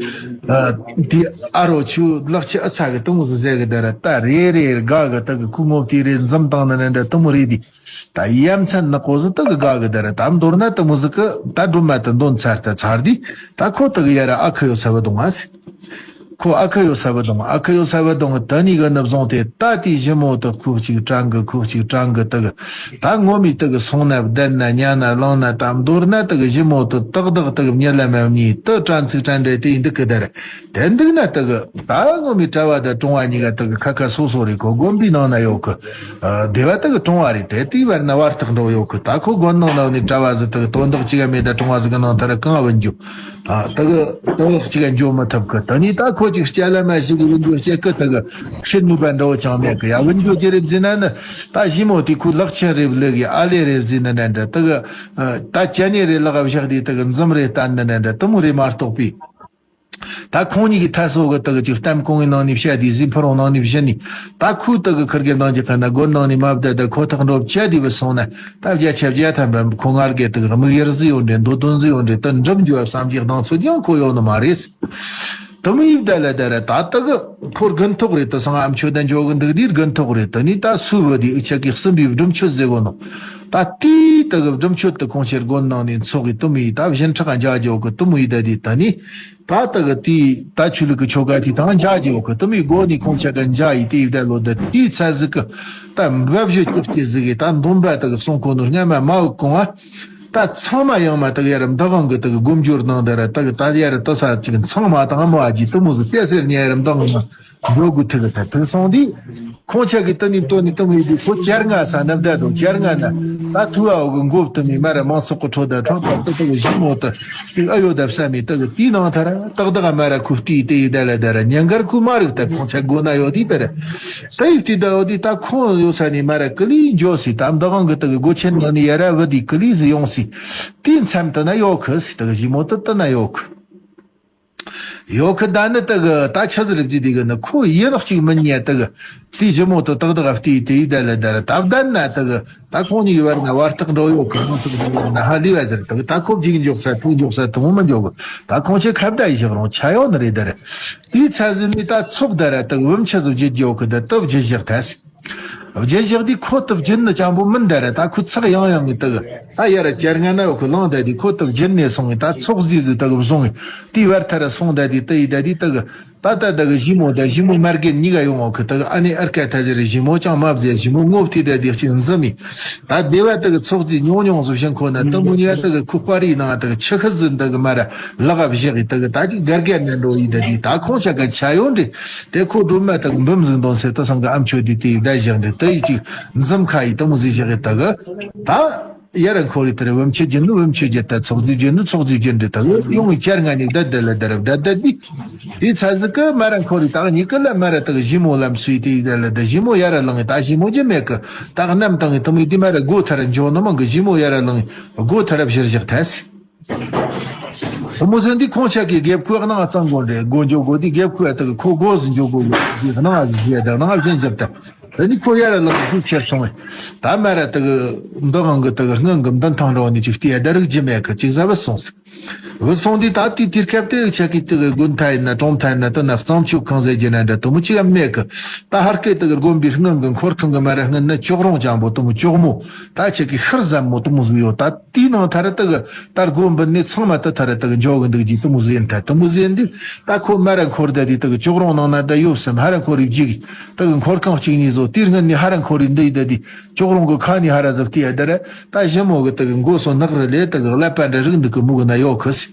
ཨ། དེ་ཨ་རོ་ཁྱོའི་ལག་ཆ་ཨ་ཚ་གི་དེ་མོ་ཟིག་ཟེར་གི། ད་ར་ད་རེ་རེ་དགའ་གི། དེ་གི་ཁོའི་ངོ་དེ་རེ་འཛུམ་བཏང་ནི་འདྲ་འདྲ་དེ་མོ་རེད་དེ། ད་ཡ་མཚན་ནག་པོ་ཟིག་དེ་གི་དགའ་གི། ད་ར་ད་མདོར་ན་དེ་མོ་ཟིག་གི་ད་སྒྲོལ་མ་དེ་འདོན་ཚར་ད་ཚར་དུས་ད་ཁོ་དེ་གི་ཡ་ར་ཨ་ཁུ་ཡོད་ས་བུད་འོང་ང་སི། ཁོ་ཨ་ཁུ་ཡོད་ས་བུད་འོང་། ཨ་ཁུ་ཡོད་ས་བུད་འོང་། དེ་ནས་གི་ནི་བཟུང་སྟེ་ད་དེའི་ཞི་མོ་དེ་ཁོ་གཅིག་དྲན་གི། ཁོ་གཅིག་དྲན་གི། དེ་གི་ད་ངོ་མས་དེ་གི་སོང་ན་བསྡད་ན་ཉལ་ན་ལངས་ན། ད་མདོར་ན་དེ་གི་ཞི་མོ་དེ་ཏག་ཏག་དེ་གི་མྱི་ལ་མ་མྱི་དེ་དྲན་ཚིག་དྲན་འདྲ་དེ་ཡིན་འདུག་གི། ད་ར་དེ་འདུག་ན་དེ་གི་ད་ངོ་མས་གྲྭ་བ་དང་གྲོང་བ་གཉིས་ཀ་དེ་གི་ཁ་ཁ་སོ་སོ་རེད། ཁོ་དགོན་པའི་ནང་ན་ཡོད་གི། ཨ། སྡེ་བ་དེ་གི་གྲོང་བ་རེད། དེ་དེའི་བར་ན་བར་ཐག་འགྲོ་ཡོད་གི། ད་ཁོ་དགོན་ནང་ན་ནི་གྲྭ་བ་ཟིག་དེ་གི་དོན་དག་གཅིག་ག་མེད། ད་གྲོང་བ་ཟིག་གི་ནང་ད་ར་གང་བུད་འགྱོ། ཨ། དེ་གི་དེ་གི་གཅིག་ག་འགྱོ་མི་ཐུབ་གི། དེ་ནས་ད་ཁོ་གཅིག་སྐྱ་ལ་མ་ཞིག་གི་བུད་འགྱོ་བྱེད་གི། དེ་གི་ཤེད་ནུས་པ་འདྲ་བོ་ཅང་མེད་གི། ཡ་བུད་འགྱོ་རྒྱུ་རེད་ཟེར་ན་ནི། ད་ཞི་མོ་དེ་ཁོའི་ལག་ཆ་རེ་བླུག་གི། ཨ་ལེ་རེ་བཟོས་ནི་འདྲ་འདྲ། དེ་གི་ཨ། ད་ཅ་ནེ་རེ་ལག་བཞག་དེ་དེ་གི་འཛུམ་རེ་བསྟན་ནི་འདྲ་འདྲ་དེ་མོ་རེ་མ་གཏོགས་པའི། ད་ཁོང་གཉིས་ཀྱི་ཐད་སོ་གི་དེ་གི་ཅིག་གཏམ་གོང་གི་ནང་ནས་བཤད་དེ་ཟིན་ཕུ་རོང་ནང་ནས་བཤད་ནི། ད་ཁོས་དེ་གི་ཁིར་གི་ནང་གི་ཁ་ན་དགོན་ནང་ནས་མ་བསྡད། ད་ཁོ་ཐག་འགྲོ་བྱས་དེ་བུད་སོང་ན་ད་བརྒྱ་ཆ་བརྒྱ་ཐམ་པ་ཁོ་ངར་གི་དེ་གི་དམིགས་ཡུལ་ཟིག་ཡོད་འདྲ། འདོད་དོན་ཟིག་ཡོད་འདྲ། དེ་འགྲུབ་འགྱོ་བསམ་གྱི་གདེང་ཚོད་ཀྱང་ཁོ་ཡོད་ནི་མ་རེད། དེ་མོ་ཡི་བསྡད་ལ་ད་ར་ད་དེ་གི་ཁོ་དགུན་ཐོག་རེད། དེ་སང་ཨ་མཆོད་ད་འགྱོ་གི་འདུག་དུས་དགུན་ཐོག་རེད། དེ་ནས་ད་སུ་བུད་དེ་འུ་ཅག་གི་གསུམ་པའི་སྒྲུབ་མཆོད་ཟེར་གོ་ནོ། ད་དེའི་དེ་གི་སྒྲུབ་མཆོད་དེ་ཁོང་ཆེར་དགོན་ནང་ནས་འཚོགས་གི། དེ་མོ་ཡི་ད་བཞིན་ཕྲག་འཇའ་འཇོག་གི། དེ་མོ་ཡི་ད་དེ་ད་ནི། ད་དེ་གི་དེ་ད་ཆོས་ལུགས་ཀྱི་ཆོ་ག་དེ་དང་འཇའ་རྒྱས་ཡོད་གི། དེ་མོའི་སྒོ་ནས་ཁོང་ཆ་ག་འཇའ་ཡི་དེ་ཡི་བསྡད་ལོ། ད་དེའི་ཚ་ཟིག་གི་ད་འབབ་བཞོ་ཅིག་སྐྱེ་ཟིག་གི། ད་འདོན་པ་དེ་གི་གསུང་གོ་ནོ་སྔ་མ་མ་བུད་གོང་ང་། ད་ཚང་མ་ཡང་མ་དེ་གི་ཡ་ར་མདང་དབང་གི་དེ་གི་སྒོམ་སྦྱོར་ནང་དེ་ར་དེ་གི་ད་ཡ་ར་དེ་ས་ཅིག་ཚང་མ་དང་མོ་ཨ་ཅི་དེ་མོ་ཟིག་སྐྱེ་ཟེར་ནས་ཡ་ར་མདང་དབང་ང་འགྲོ་དགོས་ཐུག་གི། ད་ཐུག་སོང་དུས། ཁོང་ཆ་གི་དེ་ནི་དོ་ནི་དེ་མོ་ཡི་དུས་ཁོ་བཅར་ང་ས་ནབ་ད་དུ་བཅར་ང་ན། ད་ཐུ་བ་འོ་གི་འགོ་བཏུམ་མི་མ་ར་མང་ཚོགས་ཀྱི་ཁྲོད་ད་ཁྲོད་ད་དེ་གི་ཞི་མོ་དེ་ཅིག་ཨ་ཡོད་ད་བསམ་མི་དེ་གི་དེའི་ནང་ཐ་ར་ཏག་ཏག་མ་ར་ཁུ་བལྟས་དེ་ཡི་ད་ལ་ད་ར་ཉན་གར་ཁུ་མ་རིག་ད་ཁོང་ཆ་སྒོ་ན་ཡོད་དེ་ད་ར་ད་ཡི་བལྟས་ད་ཡོད་དེ་ད་ཁོང་ཡོད་ས་ནས་མ་ར་ཀི་ལི་འགྱོ་སི། ད་མདང་དབང་གི་དེ་གི་སྒོ་ཆེན་ནང་ནས་ཡ་ར་བུད་དེ་ཀི་ལི་ཟི་ཡོང་སི། དེའི་མཚམས་དེ་ན་ཡོད་གི་སི། དེ་གི་ཞི་མོ་དེ་དེ་ན་ཡོད་གི། ཡོད་གི། ད་ནི་དེ་གི་ད་ཆི་ཟིག་རེད་ཟེར་དུས་གི་ནི་ཁོ་ཡིན་ནོ་གཅིག་མིན་ཉེ་དེ་གི་དེའི་ཞི་མོ་དེ་ཏག་ཏག་བལྟས་དེ་ཡི་ད་ལ་ད་ར་ད་བསྡད་ན་དེ་གི་ད་ཁོང་གཉིས་ཀྱི་བར་ན་བར་ཐག་འགྲོ་ཡོད་གི། མང་ཐག་འགྲོ་ཡོད་ན་ཧ་ལས་པ་ཟེར། དེ་གི་ད་ཁོ་རྒྱུག་འཇོག་ས་ཐུག་འཇོག་ས་དེ་མོ་མི་འཇོག་གི། ད་ཁོང་ཆ་ཁ་བརྡ་ཡི་བཞག་རུང་ཆ་ཡོད་ནི་རེད། ད་ར་དེའི་ཚ་ཟིན་ནི་ད་ཚོགས་ད་ར་དེ་གི་བུམ་ཆ་ཟིག་བརྗེད་ཡོད་གི། ད་དེ་བརྗེད་བཞག་ཐལ་སི། རྗེས་བཞག་དུས་ཁོ་དེ་བརྒྱུད་ནི་ཅང་པོ་མིན། ད་ར་ད་ཁོ་ཚག་ཡང་ཡང་ངི་དེ་གི་ད་ཡ་ར་བཅར་ང་ན་ཡོད་གི། ལངས་ད་དུས་ཁོ་དེ་བརྒྱུད་ནས་སོང་ངི་ད་ཚོགས་རྫས་ཟིག་དེ་གི་བཟུང་ངི་དེའི་བར་ཐ་ར་སོང་ད་དུས་དེ་ཡི་ད་དུས་དེ་གི་ད་ད་དེ་གི་ཞི་མོ་ད་ཞི་མོ་མ་རྒན་གཉིས་ཀ་ཡོང་ཡོད་གི། དེ་གི་ཨ་ནེ་ཨར་ཀ་ཐ་ཟེར་རི་ཞི་མོ་ཅང་མ་བཟེ། ཞི་མོ་ངོ་བལྟས་ད་དུས་གཅིག་འཛུམ་མི་ད་སྡེ་བ་དེ་གི་ཚོགས་རྫས་ཉུང་ཉུང་ཟིག་བྱིན་ཁོ་ན་དེ་མོ་ཉི་ཡ་དེ་གི་ཁུ་དཔའ་རིའི་ནང་དེ་གི་ཆུ་ཤུལ་ཟིག་དེ་གི་མ་ར་ལག་བཞག་གི་དེ་གི་ད་ཅིག་དགའ་དགའ་ནས་འགྲོ་ཡི་ད་དུས་ད་ཁོང་ཆ་ག་ཆ་ཡོད་འདྲི། དེ་ཁོ་སྒྲོལ་མ་དང་འབུམ་ཟིག་འདོན་སའི་དེ་སང་གི་ཨ་མཆོད་དེ་དེ་ཡི་བསྡད་བཞག་འདྲི། དེ་ཡི་ཅིག་འཛུམ་ཁ་ཡི་དེ་མོ་ཟིག་བཞག་གི་དེ་གི་ད་ ཡར་ར་འཁོར་རེ་དེར་བུམ་ཆུ་བརྒྱུད་ནི་བུམ་ཆུ་བརྒྱུད་ད། ཚོགས་རྫས་བརྒྱུད་ནི་ཚོགས་རྫས་བརྒྱུད་འདྲེ་ད། ཡོང་ངེ་ཆར་ང་ནི་བདའ་བདའ་ལ་བདའ་ར་བདའ་བདའ་དེ། དེ་ཚ་ཟིག་གི་མ་ར་འཁོར་རེ་ད་གཉིས་ཀི་ལ་མ་ར་ད་གི་ཞི་མོ་ལམ་སུའི་དེ་བདའ་ལ་བདའ། ཞི་མོ་ཡར་ར་ལངས་ངེ་ད་ཞི་མོ་རྒྱུ་མེད་གི། ད་གནམ་བཏང་ངེ་དུ་མོ་དེ་མ་ར་སྒོ་ཐར་འཇོག་ནི་མང་གི། ཞི་མོ་ཡར་ར་ལངས་ངེ་སྒོ་ཐར་བཞིར་བཞག་ཐལ་སི། དུ་མོ་ཟིན་དུས་ཁོང་ཆ་གི་རྒྱབ་ཁུག་ནང་གཙང་དགོས་འདྲེ། སྒོ་འཇོག་དགོས་དུས་རྒྱབ་ཁུག་དག་ཁོ་སྒོ་ཟིན་འཇོག་དགོས་གི། ནང་བཞི་དག་ནང་བཞིན་བཞག་ད། ད་ནི་ཁོ་ཡར་ལངས་ཁུག་ཆེར་སོང་བས། ད་མ་ར་དག་འདི་གང་གི་དག་སྔོན་གི་མདུན་ཐང་རོ་ནི་ཅིག་བལྟས་ད་རིག་རྒྱུ་མེད་གི། ཅིག་ཟ་བུད་སོང་ཟིག། བུད་སོང་དུས་ད་དེའི་དུས་སྐབས་དེ་ཆ་གི་དག་དགོན་ཐ་ཡིན་ན་གྲོང་ཐ་ཡིན་ན་དེ་ན་གཙང་ཆུ་ཁང་ཟེར་རྒྱུ་ན་འདྲ་དུ་མོ་ཅིག་ཡང་མེད་གི། ད་ཧར་སྐད་དག་དགོན་པའི་སྔོན་གི་འཁོར་ཁང་གི་མ་ར་སྔོན་ན་ཅོག་རོང་ཅང་པོ་དུ་མོ་ཅོག་མོ། ད་ཆ་གི་ཤར་ཟམ་མོ་དུ་མོ་ཟིག་ཡོད་ད། དེའི་ནང་ཐ་ར་དག་ད་སྒོ་འབུད་ནས་ཚང་མ་ད་ཐ་ར་དག་འཇོག་གི་འདུག་རྒྱུ་དུ་མོ་ཟིག་ཡིན་ཐལ། དུ་མོ་ཟིག་ཡིན་དུས་ད་ཁོ་མ་ར་འཁོར་ད་དེ་དག་ཅོག་རོང་ནང་ན་ད་ཡོད་བསམ། ཧ་ར་འཁོར་རེ་བརྒྱུགས་གི། དག་འཁོར་ཁང་གཅིག་གཉིས་བཟོ། དེའི་སྔོན་ནས་ཧ་ར་འཁོར་རེ་འདི་ཡི་ད་དེ་ཅོག་རོང་གི་ཁ་ནས་ཧ་ར་ཟིག་བལྟས་ཡ་ད་ར། ད་ཞི་མོ་གི་དག་མགོ་སོ་ནག་རི་ལས་དག་ཀླད་པ་འདྲ་རིག་འདུག་གི་མུ་གི་ན་ཡོད་གི་སི།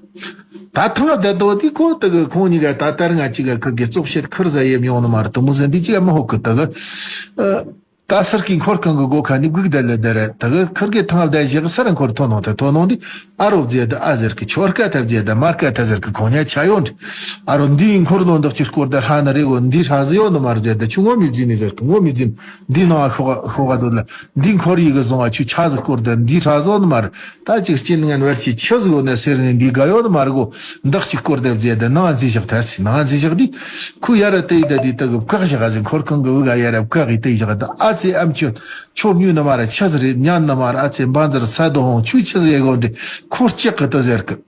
ད་ཐང་བསྡད་དོ་དེ་ཁོ་དག་ཁོང་གཉིས་ཀ་ད་ལྟར་ང་གཅིག་ག་ཁུར་གི་བཙོག་བཤད་ཁུར་ཟ་ཡེ་མྱོང་ནི་མ་རེད། དུ་མོ་ཟིག་འདི་གཅིག་ག་མི་ཧོག་གི་དག་ཨ། ད་སར་གི་འཁོར་ཁང་གི་སྒོ་ཁ་ནས་སྒུག་བསྡད་ལ་བསྡད་ར། ད་གི་ཁུར་གི་ཐང་བསྡད་བཞག་སར་འཁོར་ཐོན་ནོ་ད་ཐོན་ནོ་འདི་ཨ་རོ་བརྗེད་ད་ཨ་ཟེར་གི། ཁྱོད་སྐད་ཐབས་བརྗེད་ད་མར་སྐད་ཐབས་ཟེར་གི། ཁོང་ཉ་ཆ་ཡོད་འདྲི། ཨ་རོ་འདིའི་འཁོར་ལོ་འདི་ཅིག་སྐོར་ད་ཧྲ་ནི་རེད་གོ། འདི་ཧྲ་ཟི་ཡོད་ནི་མ་རེད་བརྗེད་ད། ཁྱོད་ངོ་མི་བརྫི་ནི་ཟེར་གི། ངོ་མི་བརྫི་ནི། འདི་ནང་ཨ་ཤོག་ཤོག་ག་དོ་ལ། འདི་འཁོར་ཡི་གི་བཟུང་བ་ཁྱོད་ཆ་ཟིག་སྐོར་ད། འདི་ཧྲ་ཟི་ཡོད་ནི་མ་རེད། ད་ཅིག་རྐྱེན་ངན་བར་གྱི་ཆི་ཟིག་ཡོད་ན་ཟེར་ནས་འདི་དགའ་ཡོད་ནི་མ་རེད་གོ། འདག་ཅིག་སྐོར་ད་བརྗེད་ད་ནང་འཛུལ་བཞག་ཐལ་སི། ནང་འཛུལ་བཞག་དུས་ཁོས་ཡར་ར་བལྟས་ད་དུས་ད་གི་བཀག་བཞག་ཟིག། འཁོར་ཁང་གི་དབུ་ག་ཡར་ར་བཀག་གི་བལྟས་བཞག་ད། ཨ་ཙི་ཨམ་ཆོས་ཁྱོད་མྱོས་ནི་མ་ར་ཆི་ཟིག་རེད། ཉན་ནི་མ་ར། ཨ་ཙི་འབའ་འཛར་ས་དོ་ཧོང་ཁྱོད་ཆི་ཟིག་ཡེ་གོ་འདྲི། ཁོ་སྐྲག་གི་ད་ཟེར་གི།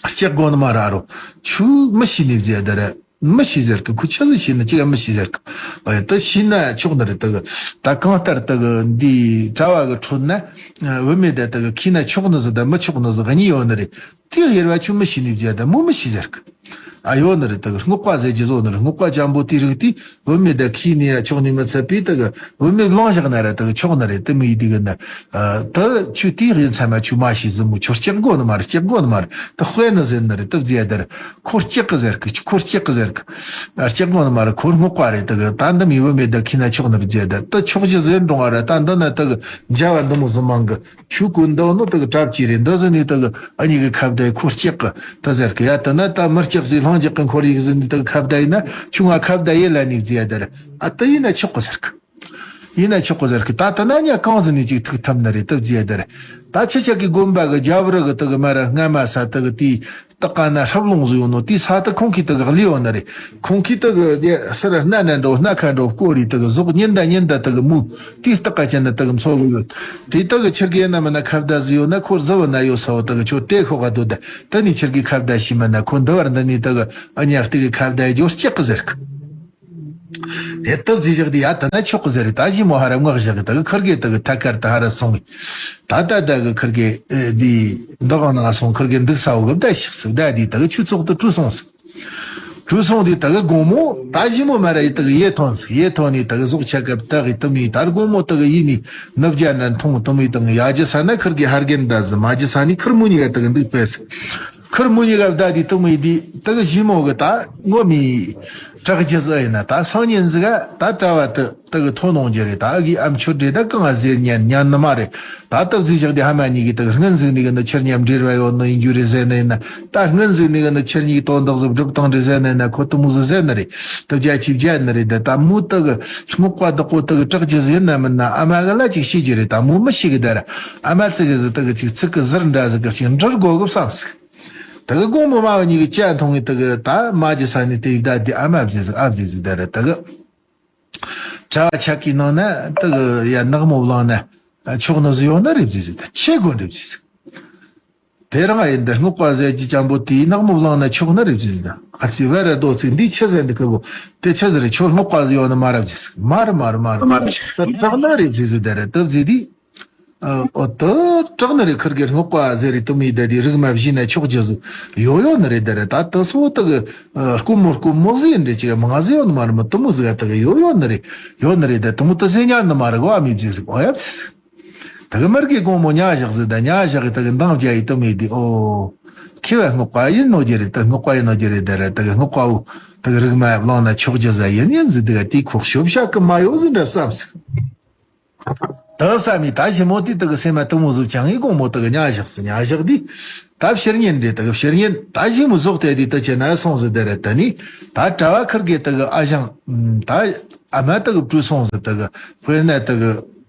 སྐྲག་གོ་ནི་མ་ར། ཨ་རོ་ཁྱོད་མི་ཤེས་ནི་བརྗེད་ད་ར། མི་ཤེས་ཟེར་གི། ཁོ་ཆི་ཟིག་ཤེས་ནི་ཅིག་མི་ཤེས་ཟེར་གི། ཨ་ཡ་ད་ཤེས་ན་ཆོག་ནི་རེད། ད་གི་ད་གང་ལྟར་ད་གི་འདི་གྲྭ་བ་གི་ཁྲོད་ན་བུད་མེད་ད་ད་གི་ཁྱིས་ན་ཆོག་ནི་ཟིག་ད་མི་ཆོག་ནི་ཟིག་གཉིས་ཡོད་ནི་རེད། དེ་ཡེར་བ་ཁྱོད་མི་ཤེས་ནི་བརྗེད་ད་མོ་མི་ཤེས་ཟེར་གི། ཨ་ཡོད་ནི་རེད། ད་གི་རྔོག་པ་ཟེར་རྒྱུ་བཟོ་ནི་རེད། རྔོག་པ་ཅང་པོ་དེ་རིགས་དེ་བུད་མེད་ད་ཁྱིས་ནི་ཡ་ཆོག་ནི་མི་ཚད་པས་ད་གི་བུད་མེད་བླངས་བཞག་ན་ར་ད་གི་ཆོག་ནི་རེད། དེ་མི་ཡི་དེ་གི་ན། ཨ་ད་ཁྱོད་དེ་ཡིན་ཚད་མ་ཁྱོད་མ་ཤེས་ཟིག་མོ། ཁྱོད་སྐྲག་གོ་ནི་མ་རེད། སྐྲག་གོ་ནི་མ་རེད། ད་དཔེ་ནི་ཟེར་ནི་རེད། ད་བརྗེད་ད་ར། ཁོ་སྐྲག་གི་ཟེར་གི། ཁོ་སྐྲག་གི་ཟེར་གི། ཨ་སྐྲག་གོ་ནི་མ་རེད། ཁོ་རྔོག་པ་རེད། ད་གི་ད་འདི་མི་བུད་མེད་ད་ཁྱིས་ན་ཆོག་ནི་རེད་བརྗེད་ད། ད་ཆོག་རྒྱུ་ཟེར་འགྲོ་བ་ར། ད་འདི་ན་ད་གི་མཇལ་བ་འདི་མོ་ཟིག་མང་གི། ཁྱོད་གོ་འདི་ནོ་ད་གི་གྲབས་ཅི་རེད། འདི་ཟིག་ནི་ད་གི་ཨ་མྱེས་གི་ཁ་བརྡ་ཡི་ཁོ་སྐྲག་གི་ད་ཟེར་གི། ཡ་ད་ན་ད་མི་སྐྲག་ཟིག་ལྷིང་འཇགས་གི་འཁོར་ཡིག་ཟིག་ནི་ད་གི་ཁ་བརྡ་ཡིན་ན་ཁྱོད་ང་ཁ་བརྡ་ཡེ་ལ་ནི་བརྗེད་ད་ར། ཨ་ད་ཡིན་ན་ཆོག་གི་ཟེར་གི། ཡིན་ན་ཆོག་གི་ཟེར་གི། ད་ད་ན་ཉ་གང་ཟིག་ནས་ཅིག་ཐུག་ཐུབ་ནི་རེད། ད་བརྗེད་ད་ར། ད་ཁྱེད་ཅག་གི་དགོན་པ་གི་རྒྱབ་རི་གི་ད་གི་མ་ར་སྔ་མ་ས་ད་གི་དེའི་སྟག་ཀ་ན་ཧྲབ་ལུང་ཟིག་ཡོད་ནོ། དེའི་ས་ད་ཁོང་གིས་ད་གི་གླས་ཡོད་ནི་རེད། ཁོང་གིས་ད་གི་དེ་སི་ར་སྣ་ན་འགྲོ་སྣ་ཁ་འགྲོ་སྐོར་རེ་ད་གི་ཟོག་ཉིན་ད་ཉིན་ད་ད་གི་མོ་དེའི་སྟག་ཀ་ཅན་ན་ད་གི་འཚོ་གི་ཡོད། དེ་ད་གི་ཁྱེད་ཀྱི་ན་མ་ན་ཁ་བརྡ་ཟིག་ཡོད་ན་ཁོ་ཟི་བ་ན་ཡོད་ས་བོ་ད་གི་ཁྱོད་དེ་ཤོག་ག་དོ། ད་ད་ནི་ཁྱེད་ཀྱི་ཁ་བརྡ་ཤེས་མ་ན་ཁོ་འདི་བར་འདི་ནི་ད་གི་ཨ་ཉག་དེ་གི་ཁ་བརྡ་ཡི་ཇོ་སྐྲག་གི་ཟེར་གི། དེ་སྟབས་ཅིག་བཞག་དེ་ཡ་ད་ན་ཆོག་གི་ཟེར། ད་ཞི་མོ་ཧ་ར་མངགས་བཞག་གི། ད་གི་ཁུར་གེ་ད་གི་ཐད་ཀར་ད་ཧ་ར་སོང་གི། ད་ད་ད་གི་ཁུར་གེ་ཨེ་འདི་འདི་གང་ན་སོང་། ཁུར་གེ་འདུག་ས་བོ་གི་བསྡད་ཤག་སི་བསྡད་དེ་ད་གི་ཆུ་ཚོགས་དུ་བྲོས་སོང་ཟིག། བྲོས་སོང་དེ་ད་གི་དགོང་མོ་ད་ཞི་མོ་མ་ར་ཡི་ད་གི་ཡེ་ཐོན་ཟིག། ཡེ་ཐོན་ནི་ད་གི་ཟོག་ཆ་སྐབས་ད་གི་དུ་མི་ད་དགོང་མོ་ད་གི་ཡིན་ནི་ནུབ་རྒྱ་ན་མཐོང་དུ་མི་དང་ཡ་རྒྱུ་ས་ན་ཁུར་གེ་ཧར་གེན་ད་ཟི་མ་རྒྱུ་ས་ནི་ཁུར་མོ་གཉིས་ཀ་ད་གི་འདུག་པས་ཟིག། ཁུར་མོ་གཉིས་ཀ་བསྡད་དེ་དུ་མི་དེ་ད་གི་ཞི་མོ་གི་ད་ངོ་མི་དྲག་རྒྱུ་ཟིག་ཡིན་ན། ད་སང་ཉིན་ཟིག་ག་ད་གྲྭ་བ་དུ་ད་གི་ཐོན་འོང་རྒྱུ་རེད། ད་གི་ཨམ་ཆོད་རེད། ད་གང་ཟེར་ཉན་ཉན་ནི་མ་རེད། ད་སྟབས་ཅིག་བཞག་དེ་ཧ་མ་གཉིས་གི་ད་གི་སྔོན་ཟིག་ནི་གི་ནི་ཁྱེད་མཉམ་འབྲེལ་བ་ཡོད་ནི་ཡིན་རྒྱུ་རེད་ཟེར་ནི་ཡིན་ན། ད་སྔོན་ཟིག་ནི་གི་ནི་ཁྱེད་གཉིས་དོན་དག་ཟིག་སྒྲུབ་བཏང་རེད་ཟེར་ནི་ཡིན་ན། ཁོ་དུ་མོ་ཟིག་ཟེར་ནི་རེད། ད་བརྒྱ་ཆི་བརྒྱ་ནི་རེད། ད་ད་མོ་ད་གི་རྔོག་པ་བདག་པོ་ད་གི་དྲག་རྒྱུ་ཟིག་ཡིན་ན་མིན་ན་ཨ་མ་གི་ལ་ཅིག་ཤེས་རྒྱུ་རེད། ད་མོ་མི་ཤེས་གི། ད་ར་ཨ་མ་ཙི་གི་ཟིག་ད་གི་ཅིག་ཚིག་གི་ཟུར་འདྲ་ཟིག་གི་ཅིག་འདྲི་དགོ་གི་བསམ་ཟིག། ད་གི་དགོང་མོ་མ་བ་གཉིས་གི་ཇ་འཐུང་ངེ་ད་གི་ད་མ་རྒྱུ་ས་ནས་དེ་ཡིག་ད་དེ་ཨ་མ་བཟས་ཟིག། ཨ་བཟས་ཟིག། ད་ར་ད་གི་གྲྭ་བ་ཆ་གི་ནང་ན་ད་གི་ཡ་ནག་མོ་བླངས་ན་ཆོག་ནི་ཟིག་ཡོད་ན་རེ་བཟས་ཟིག། ད་ཆེ་དགོན་རེ་བཟས་ཟིག། དེ་རང་ཡིན་ད་རྔོག་པ་ཟེར་གྱི་ཅང་པོ་དེའི་ནག་མོ་བླངས་ན་ཆོག་ན་རེ་བཟས་ཟིག། ད་ཨ་ཙི་བ་ར་རྡོ་ཚིག་འདི་ཆི་ཟེར་འདི་ཁ་གོ། དེ་ཆི་ཟེར་རེ། ཁྱོད་རྔོག་པ་ཟིག་ཡོད་ན་མ་ར་བཟས་ཟིག། མ་ར་མ་ར་མ་ར་མ་ར་ད་དྲག་ན་རེ་བཟས་ཟིག། ད་ར་ད་བཟས་དེ། ཨ། འོ་ད་དྲག་ནི་རེད། ཁུར་གེ་རྔོག་པ་ཟེར་རེ་དུ་མི་ད་དེ་རིག་མ་བཞིན་ན་ཆོག་རྒྱུ་ཟིག་ཡོད་ཡོད་ནི་རེད། ད་ར་ད་དུ་སོ་ད་གི་ཨ་རྐུན་མོ་རྐུན་མོ་ཟིག་ཡིན་རེད། ཅིག་མང་ཟིག་ཡོད་ནི་མ་རེད། མི་དུ་མོ་ཟིག་ད་གི་ཡོད་ཡོད་ནི་རེད། ཡོད་ནི་རེད། ད་དུ་མོ་དུ་ཟེ་ཉན་ནི་མ་རེད་གོ། ཨ་མི་བཟས་ཟིག། འོ་ཡ་བཟས་ཟིག། ད་གི་མར་གི་དགོང་མོ་ཉ་བཞག་ཟིག། ད་ཉ་བཞག་གི་ད་གི་འདང་བརྒྱ་ཡི་དུ་མི་དེ། ཨོ་ཁྱེད་བ་རྔོག་པ་ཡིན་ནོ་རྒྱུ་རེད། ད་རྔོག་པ་ཡིན་ནོ་རྒྱུ་རེད། ད་ར་ད་གི་རྔོག་པ་བོ་ད་གི་རིག་མ་བླངས་ན་ཆོག་རྒྱུ་ཟིག་ཡིན་ཡིན་ཟིག། ད་གི་དེ་ཁོག་ཤོབ་ཤ་གི་མ་ཡོད་ཟིག་འདྲ་བསམ་ཟིག། ད་ ཨ་བསམ་མི་ད་ཞི་མོ་དེ་དག་སེམས་མ་དུ་མོ་ཟུག་ཅང་ངི་དགོང་མོ་དག་ཉ་བཞག་སི་ཉ་བཞག་དེ། ད་ཕྱིར་ཉིན་རེ་དག་ཕྱིར་ཉིན་ད་ཞི་མོ་ཟོག་དེ་དེ་ད་ཅི་ན་སོང་ཟི་དེ་རེད། ད་ནི་ད་གྲྭ་བ་ཁིར་གི་དག་ཨ་ཞང་ད་ཨ་མ་དག་བྲོས་སོང་ཟི་དག་དཔེར་ན་དག་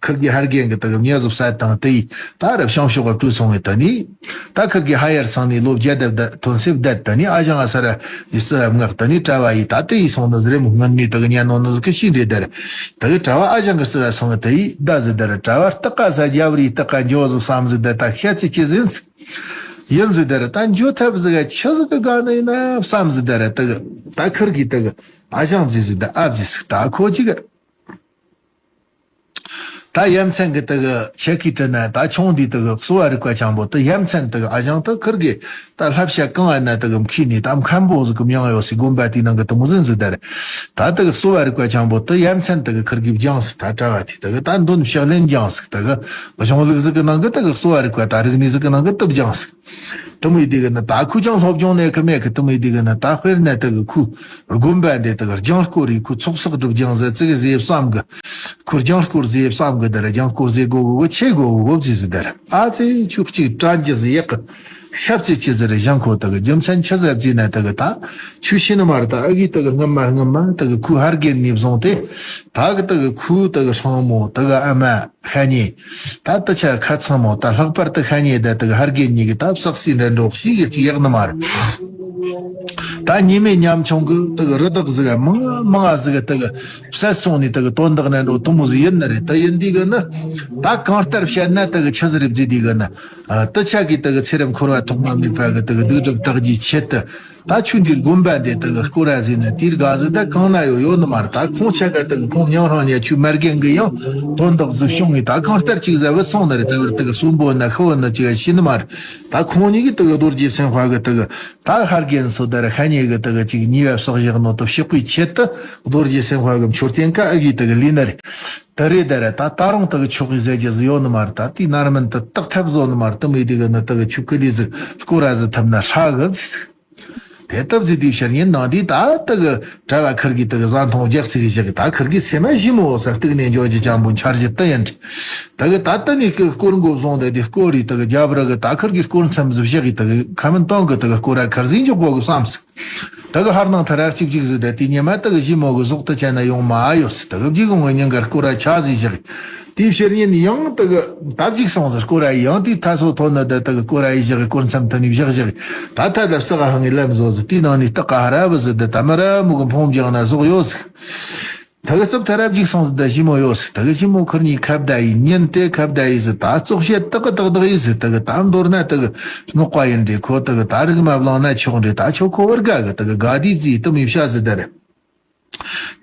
ཁིར་གི་ཧར་རྒན་གི་དག་མྱི་ཟུབ་ས་དང་དེ་ཡི་ད་རབ་ཤང་ཤོག་ག་བྲོས་སོང་ངི་ད་ནི། ད་ཁིར་གི་ཧ་ཡར་སང་ནི་ལོ་བརྒྱད་དེབ་ད་ཐོན་སེབ་ད་ད་ནི་ཨ་ཞང་ཨ་ས་ར་ཡི་རྩི་བ་མངགས། ད་ནི་གྲྭ་བ་ཡི་ད་དེ་ཡི་སོང་ནི་ཟི་རེ་མོ་ངན་ནི་དག་ཉན་ནོ་ནི་ཟི་གི་ཤི་རེད་དེ་རེད། དག་གྲྭ་བ་ཨ་ཞང་གི་རྩི་བ་སོང་ངི་དེ་ཡི་ད་ཟི་དེ་རེད། གྲྭ་བ་སྟག་ག་ས་རྒྱབ་རི་སྟག་ག་འཇོ་ཟི་བསམ་ཟི་དེ་ད་ཤ་ཚི་ཅི་ཟིན་ཟི། ཡིན་ཟི་དེ་རེད། ད་འཇོ་ཐབས་ཟི་ག་ཆི་ཟི་གི་དགའ་ནི་ཡིན་ན་བསམ་ཟི་དེ་རེད། དག་ད་ཁིར་གི་དག་ཨ་ཞང་ཟི་ཟི་དེ་ཨ་ཟི་ཟི་ད་ཁོ་ཅི་གི། ད་ཡ་མཚན་གི་དག་ཆེ་ཁི་དྲི་ན་ད་ཆུང་དུས་དག་གསོ་བ་རིག་པ་ཆེན་པོ་དེ་ཡ་མཚན་དག་ཨ་ཞང་དག་ཁིར་གི་ད་བསླབ་བྱ་གང་ཨ་ན་དག་མཁས་ནི་ད་མཁན་པོ་ཟིག་གི་མྱང་ཡོད་སི་དགོན་པ་དེའི་ནང་གི་དུ་མོ་ཟིན་ཟི་དར། ད་དག་གསོ་བ་རིག་པ་ཆེན་པོ་དེ་ཡ་མཚན་དག་ཁིར་གི་སྦྱངས་སི་ད་གྲྭ་བ་དེ་དག་ད་འདོན་ཕྱག་ལེན་སྦྱངས་སི་དག་གཞུང་ལུགས་ཟིག་གི་ནང་གི་དག་གསོ་བ་རིག་པ་ད་རིག་གནས་ཟིག་གི་ནང་གི་དུ་སྦྱངས་སི། དུ་མོ་ཡི་དེ་གི་ན་ད་ཁུ་ཅང་སློབ་སྦྱོང་ནས་ཁི་མེད་ཁི་དུ་མོ་ཡི་དེ་གི་ན་ད་དཔེར་ན་དག་ཁུ་དགོན་པ་འདི་དག་རྒྱང་སྐོར་རི་ཁུ་ཚོགས་བསགས་སྒྲུབ་སྦྱང་ཟེ་ཙི་གི་ཟེ་བསམ་གི། ཁུ་རྒྱང་སྐོར་ཟེ་བསམ་གི་དར་རྒྱང་སྐོར་ཟེ་གོ་གོ་གོ་ཆེ་གོ་གོ་གོ་ཟེ་ཟེ་དར། ཨ་ཙི་ཆུ་གཅིག་དྲན་གྱི་ཟེ་ཡག་གི་ཤབ་ཙི་ཆི་ཟེར་རེ་ཞང་ཁོ་དག་རྒྱུ་མཚན་ཆི་ཟེར་ཟེ་ན་དག་ད་ཆུ་ཤི་ནི་མར་ད་ཨ་གི་དག་སྔ་མ་སྔ་མ་དག་ཁུ་ཧར་གེ་ནི་བཟུང་སྟེ་ད་གི་དག་ཁུ་དག་སྲང་མོ་དག་ཨ་མ། ཤ་ཉེ། ད་དུ་ཆ་ཁ་ཚང་མོ་ད་ལྷག་པར་དུ་ཤ་ཉེ་ད་དུ་ཧར་གེ་ཉིད་ཀྱི་ད་བསགས་སྲིད་འདྲ་འགྲོགས་ཤིག་ཡག་ཅིག་ཡག་ནི་མ་རེད། ད་ཉི་མའི་ཉམ་ཆུང་གི་དུ་རི་དྭགས་ཟིག་མང་ང་མང་ང་ཟིག་དུ་བསད་སོང་ནི་དུ་དོན་དག་འདྲ་འགྲོ་དུ་མོ་ཟིག་ཡིན་ནི་རེད། དུ་ཡིན་དུས་གི་ནི་ད་གང་ལྟར་བཤད་ན་དུ་ཆི་ཟིག་རེད་ཟེར་དུས་གི་ནི་དུ་ཆ་གི་དུ་ཚེ་རབས་འཁོར་བ་ཐོག་མ་མེད་པ་གི་དུ་སྡིག་སྒྲིབ་དག་རྒྱུའི་ཆེད་དུ། ད་ཆུ་འདིར་དགོན་པ་འདི་དག་སྐོར་ར་ཟིན་ན་དེར་དགའ་ཟིན་ད་གང་ན་ཡོད་ཡོད་ནི་མ་རེད། ད་ཁོང་ཆ་ག་དག་ཁོང་མྱང་རང་ཉ་ཆུ་མར་རྒན་གི་ཡང་དོན་དག་ཟིག་བྱུང་ངི་ད་གང་ལྟར་ཅིག་ཟ་བུ་སོང་ནི་རེད། ད་བར་དག་གསོན་པོ་ན་ཤི་བོ་ན་ཅིག་ཤི་ནི་མ་རེད། ད་ཁོང་གཉིས་ཀྱི་དག་རྡོ་རྗེ་སེམས་དཔའ་གི་དག་ད་ཧར་རྒན་སོ་ད་ར་ཤ་ཉེ་གི་དག་ཅིག་ཉེས་པ་བསགས་བཞག་ནོ་དུ་ཕྱོགས་པའི་ཆེད་དུ་རྡོ་རྗེ་སེམས་དཔའ་གི་མཆོད་རྟེན་ཀ་ཨ་གི་དག་ལི་ནི་རེད། དེ་རེད་ད་ར་ད་ད་རུང་དག་ཆོག་གི་ཟེར་རྒྱུ་ཟིག་ཡོད་ནི་མ་རེད། ད་དེའི་ནར་མིན་དུ་དག་ཐབས་བཟོ་ནི་མ་རེད། དུ་མི་དེ་གི་ནི་དག་ཆུ་ཀི་ལི་ཟིག་སྐོར་ར་ཟིག་ཐུབ་ན་ཧྲ་གི་ཟིག་དེ་ལྟ་བུ་ཟིག་དེའི་ཕྱིར་ཉིན་ནང་དེ་ད་དག་གྲྭ་བ་ཁིར་གི་དག་བཟའ་འཐུང་རྒྱག་ཚིག་བཞག་གི་ད་ཁིར་གི་སེམས་མ་ཞི་མོ་ས་གཏུག་ནས་འཇོག་རྒྱུ་ཅང་པོ་འཆར་གཞི་དུ་ཡིན་དྲི། དག་ད་ལྟ་ནས་ཀི་སྐོར་འགོ་བཟུང་དེ་དེ་སྐོར་རི་དག་རྒྱབ་རི་གི་ད་ཁིར་གི་སྐོར་མཚམས་ཟིག་བཞག་གི་དག་ཁ་མིན་ཏང་གི་དག་སྐོར་ར་ཁར་ཟིག་འཇོག་གོ་གི་བསམ་སི། དག་ཧར་ནང་ཐ་ར་གཅིག་གཅིག་ཟིག་དེ་དེ་ཉི་མ་དག་ཞི་མོ་གི་ཟོག་ཏུ་ཆ་ན་ཡོང་མ་ཡོད་སི། དག་བརྒྱུད་གོང་གི་ཉིན་གར་སྐོར་ར་ཆ་ཟིག་བཞག་དེའི་ཕྱིར་ཉིན་ཡང་དག་ད་བརྒྱུད་སོང་ཟིག་སྐོར་ར་ཡང་དེའི་ཐ་སོ་ཐོན་ནི་དེ་དག་སྐོར་ར་ཡི་བཞག་གི་སྐོར་མཚམས་ཐ་ནི་བཞག་བཞག་གི་ད་ཐ་ད་བསག་ཧང་གི་ལམ་བཟོ་ཟིག་དེའི་ནང་ནས་སྟག་ག་ཧ་ར་བུ་ཟིག་དེ་ད་མ་ར་མུ་གི་འཕོང་བྱང་ན་ཟོག་ཡོད་སི། ད་གི་རྩིབ་ཐ་ར་བརྒྱུད་སོང་ཟིག་ད་ཞི་མོ་ཡོད་སི། ད་གི་ཞི་མོ་ཁིར་གཉིས་ཁ་བརྡ་ཡི་ཉིན་དེ་ཁ་བརྡ་ཡི་ཟིག་ད་བཙོག་བཤད་ཏག་ཏག་ཏག་ཡི་ཟིག་ད་གི་ད་མདོར་ན་ད་གི་སྔོག་པ་ཡིན་འདྲེ་ཁོ་ད་གི་ད་རིག་མ་བླངས་ན་ཆོག་འདྲེ་ད་ཆོ་ཁོ་བར་དགའ་གི་ད་གི་དགའ་དུས་བརྩིས་དུ་མི་བྱ་ཟིག་ད་རེད།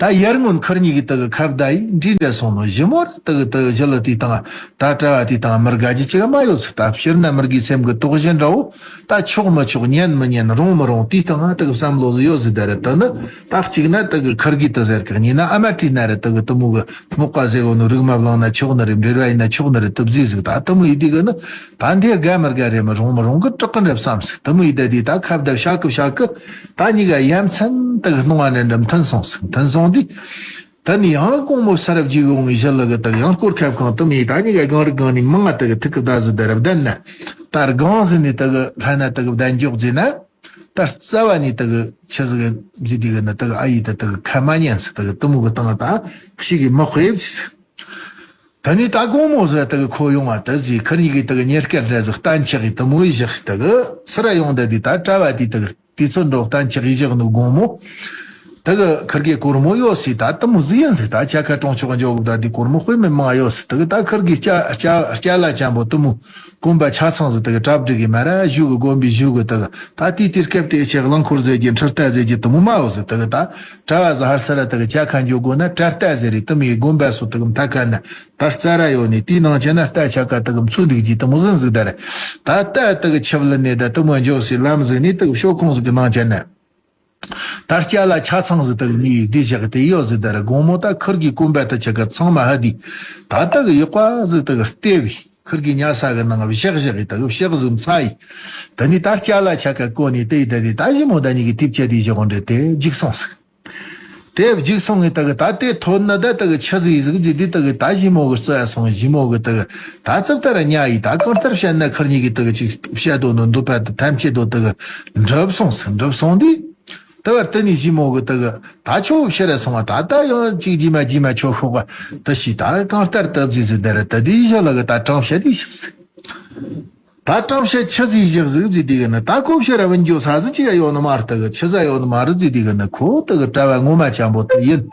ད་ཡར་སྔོན་ཁིར་གཉིས་གི་ད་གི་ཁ་བརྡ་ཡི་འདྲི་འདྲ་སོང་ནོ་ཞི་མོ་ར་ད་གི་ད་གི་ཞི་ལི་དེ་དང་ད་གྲྭ་བ་དེ་དང་མི་དགའ་རྒྱུ་ཅི་ག་མ་ཡོད་ཟིག་ད་ཕྱིར་ན་མི་དགའི་སེམས་གི་དོགས་གཞི་འདྲ་བོ། ད་ཆོག་མི་ཆོག་ཉན་མི་ཉན་རུང་མི་རུང་དེའི་སྟེང་ང་དག་བསམ་བློ་ཟིག་ཡོད་ཟིག་ད་རེད། དེ་ནི་ད་གཅིག་ན་དག་ཁིར་གི་དུ་ཟེར་གི་གཉིས་ན་ཨ་མ་དྲིས་ན་རེད། དག་དུ་མོ་གི་སྔོག་པ་ཟེར་གོ་ནོ་རིག་མ་བླངས་ན་ཆོག་ནི་རེད། འབྲེལ་བ་ཡིན་ན་ཆོག་ནི་རེད། དུ་བཟིས་ཟིག་ད་དུ་མོ་ཡི་དེ་གི་ནི་ད་འདི་དགའ་མི་དགའ་རེད། མི་རུང་མི་རུང་གི་དྲག་གི་འདྲ་བསམ་ཟིག་དུ་མོ་ཡི་ད་དེ་ད་ཁ་བརྡ་བྱ་གི་བྱ་གི་ད་གཉིས་ཀ་ཡ་མཚན་དག་སྣང་བ་འདྲ་འདྲ་མཐུན་སོང་ཟིག་མཐུན་སོང་དུས། ད་ནི་ཡང་དགོང་མོ་ས་རབ་ཀྱི་ཡོང་ངི་ཞི་ལི་གི་དག་ཡང་སྐོར་ཁ་བ་གང་དུ་མི་ད་ནི་ག་གང་རི་གང་ནི་མང་ང་དག་ཐུག་གི་ད་ཟི་ད་རབ་ལྡན་ན་ད་རྒང་ཟི་ནི་དག་ལྷ་ན་དག་བདན་འཇོག་ཟི་ན་ད་རྩ་བ་ནི་དག་ཆི་ཟི་གི་ཟི་དི་གི་ནི་དག་ཨ་ཡི་ད་དག་ཁ་མ་ཉན་ཟི་དག་དུ་མོ་གི་སྟེང་ད་ཤི་གི་མི་དཔེ་ཟི་ཟི། ད་ནི་ད་དགོང་མོ་ཟི་དག་ཁོ་ཡོང་བ་ད་ཟི་ཁིར་གཉིས་གི་དག་ཉེར་སྐར་འདྲ་ཟི་གཏན་ཆགས་གི་དུ་མོ་ཡི་ཞག་དག་སི་ར་ཡོང་ད་དི་ད་གྲྭ་བ་དི་དག་དུས་ཚོད་འགྲོ་གཏན་ཆགས་ཡི་བཞག་ནུ་དགོང་མོ། དེ་གི་ཁིར་གི་སྒོར་མོ་ཡོད་སི་ད་དུ་མོ་ཟི་ཡིན་ཟི་ད་ཆ་ཁ་གྲོང་ཆོག་འཇོག་གི་ད་དི་སྒོར་མོ་དཔེ་མི་མང་ཡོད་སི། དེ་གི་ད་ཁིར་གི་སྐྱ་སྐྱ་སྐྱ་ལ་ཅན་པོ་དུ་མོ་གོམ་པ་ཆ་ཚང་ཟི་དེ་གི་གྲབས་སྒྲིག་གི་མ་ར་བཞུགས་གི་དགོན་པའི་བཞུགས་གི་དེ་གི་ད་དེའི་དུས་སྐབས་དེ་ཆེ་གླང་འཁོར་ཟེར་གི་འཕྲུལ་རྟ་ཟེར་གི་དུ་མོ་མ་ཡོད་སི། དེ་གི་ད་གྲྭ་བ་ཟི་ཧར་ས་ར་དེ་གི་ཆ་ཁ་འཇོག་དགོ་ན་གྲྭ་རྟ་ཟེར་རི་དུ་མོའི་དགོན་པ་སུ་དེ་གི་མཐའ་ཁ་ན། ད་རྩ་ར་ཡོད་ནི་དེའི་ནང་ཆེ་ན་རྟ་ཆ་ཀ་དག་མཚོན་འདུག་ཅི་དུ་མོ་ཟིན་ཟིག་ད་ར། ད་རྟ་དག་ཆབ་ལ་ནས་ད་དུ་མོ་འཇོག་སི་ལམ་ཟིན་ནི་དག་ཤོག་ཁོང་ཟིག་གི་ནང་ཆེ་ན། ད་རྐྱ་ལ་ཆ་ཚང་ཟིག་དག་མི་བདེ་བཞག་དེ་ཡོད་ཟིག་ད་ར། དགོང་མོ་ད་ཁིར་གི་གོམ་པ་ད་ཆ་ཀ་ཚང་མ་ཧ་དི། ད་དག་ཡོག་པ་ཟིག་དག་ལྟེ་བི་ཁིར་གི་ཉ་ས་གི་ནང་བཞག་བཞག་གི་དག་བཞག་ཟིག་མཚའ་ཡི། ད་ནི་ད་རྐྱ་ལ་ཆ་ཀ་གོ་ནི་དེ་ཡི་ད་དི་ད་ཞི་མོ་ད་ནི་གི་ཐིབ་ཆ་དི་བཞག་འོང་འདྲེ་དེ་འཇིག་སོང་ཟིག་དེ་བརྒྱུགས་སོང་ངས་དེ་གི་ད་དེ་ཐོན་ན་ད་དེ་གི་ཆི་ཟིག་ཡིན་ཟིག་བརྒྱུད་དེ་དེ་གི་ད་ཞི་མོ་གི་རྩི་ཡ་སོང་། ཞི་མོ་གི་དེ་གི་ད་ཙབ་ད་ར་ཉ་ཡིས་ད་གང་ལྟར་བཤད་ན་ཁུར་གཉིས་གི་དེ་གི་ཅིག་བཤད་དོ་ནོ་འདོད་པ་དེ་ཐམས་ཅད་དོ་དེ་གི་འགྲུབ་སོང་ཟིག་འགྲུབ་སོང་དུས། དེ་བར་དེ་ནས་ཞི་མོ་གི་དེ་གི་ད་ཁྱོ་ཕྱིར་ར་སོང་བ། ད་ད་ཡང་ཅིག་རྗེས་མ་རྗེས་མ་ཁྱོ་ཤོག་ག་དེ་ཤི་ད་གང་ལྟར་དེ་བརྒྱུད་ཟིག་དེ་ར་དེ་དེའི་ཞི་ལ་གི་ད་དྲང་བཤད་དེ་ཤག་ཟིག་ད་དྲང་བཤད་ཆི་ཟིག་བཞག་ཟིག་ཟིག་དེ་གི་ན་ད་ཁོ་ཕྱིར་ར་བུད་འགྱོ་ས་ཟིག་ཅི་ཡ་ཡོད་ནི་མ་རེད། དེ་གི་ཆི་ཟ་ཡོད་ནི་མ་རེད་ཟིག་དེ་གི་ན་ཁོ་དེ་གི་གྲྭ་བ་ངོ་མ་ཅན་པོ་དེ་ཡིན།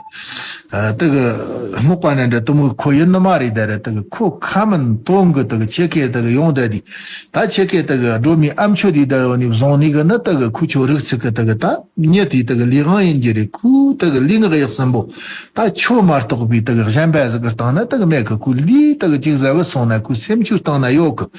ཨ། དེ་གི་སྔོག་པ་ནི་འདྲ་དེ་མོ་ཁོ་ཡིན་ནི་མ་རེད། ད་རེད་དེ་གི་ཁོ་ཁ་མིན་དོན་གི་དེ་གི་ཁྱེད་ཀས་དེ་གི་ཡོང་བསྡད་དེ། ད་ཁྱེད་ཀས་དེ་གི་སྒྲོལ་མའི་ཨ་མཆོད་དེ་བསྡད་ཡོད་ནི་བཟུང་ནི་གི་ན་དེ་གི་ཁོ་ཁྱོ་རིག་ཚིག་གི་དེ་གི་ད་མྱི་དེ་དེ་གི་ལས་དབང་ཡིན་རྒྱུ་རེད། ཁོ་དེ་གི་ལུས་ངག་ཡིད་གསུམ་པོ་ད་ཁྱོ་མ་གཏོགས་པའི་དེ་གི་གཞན་པ་ཟིག་གི་སྟེང་ན་དེ་གི་མེད་གི། ཁོ་ལུས་དེ་གི་ཅིག་ཟ་བུད་སོང་ན་ཁོ་སེམས་ཁྱོའི་སྟེང་ན་ཡོད་གི།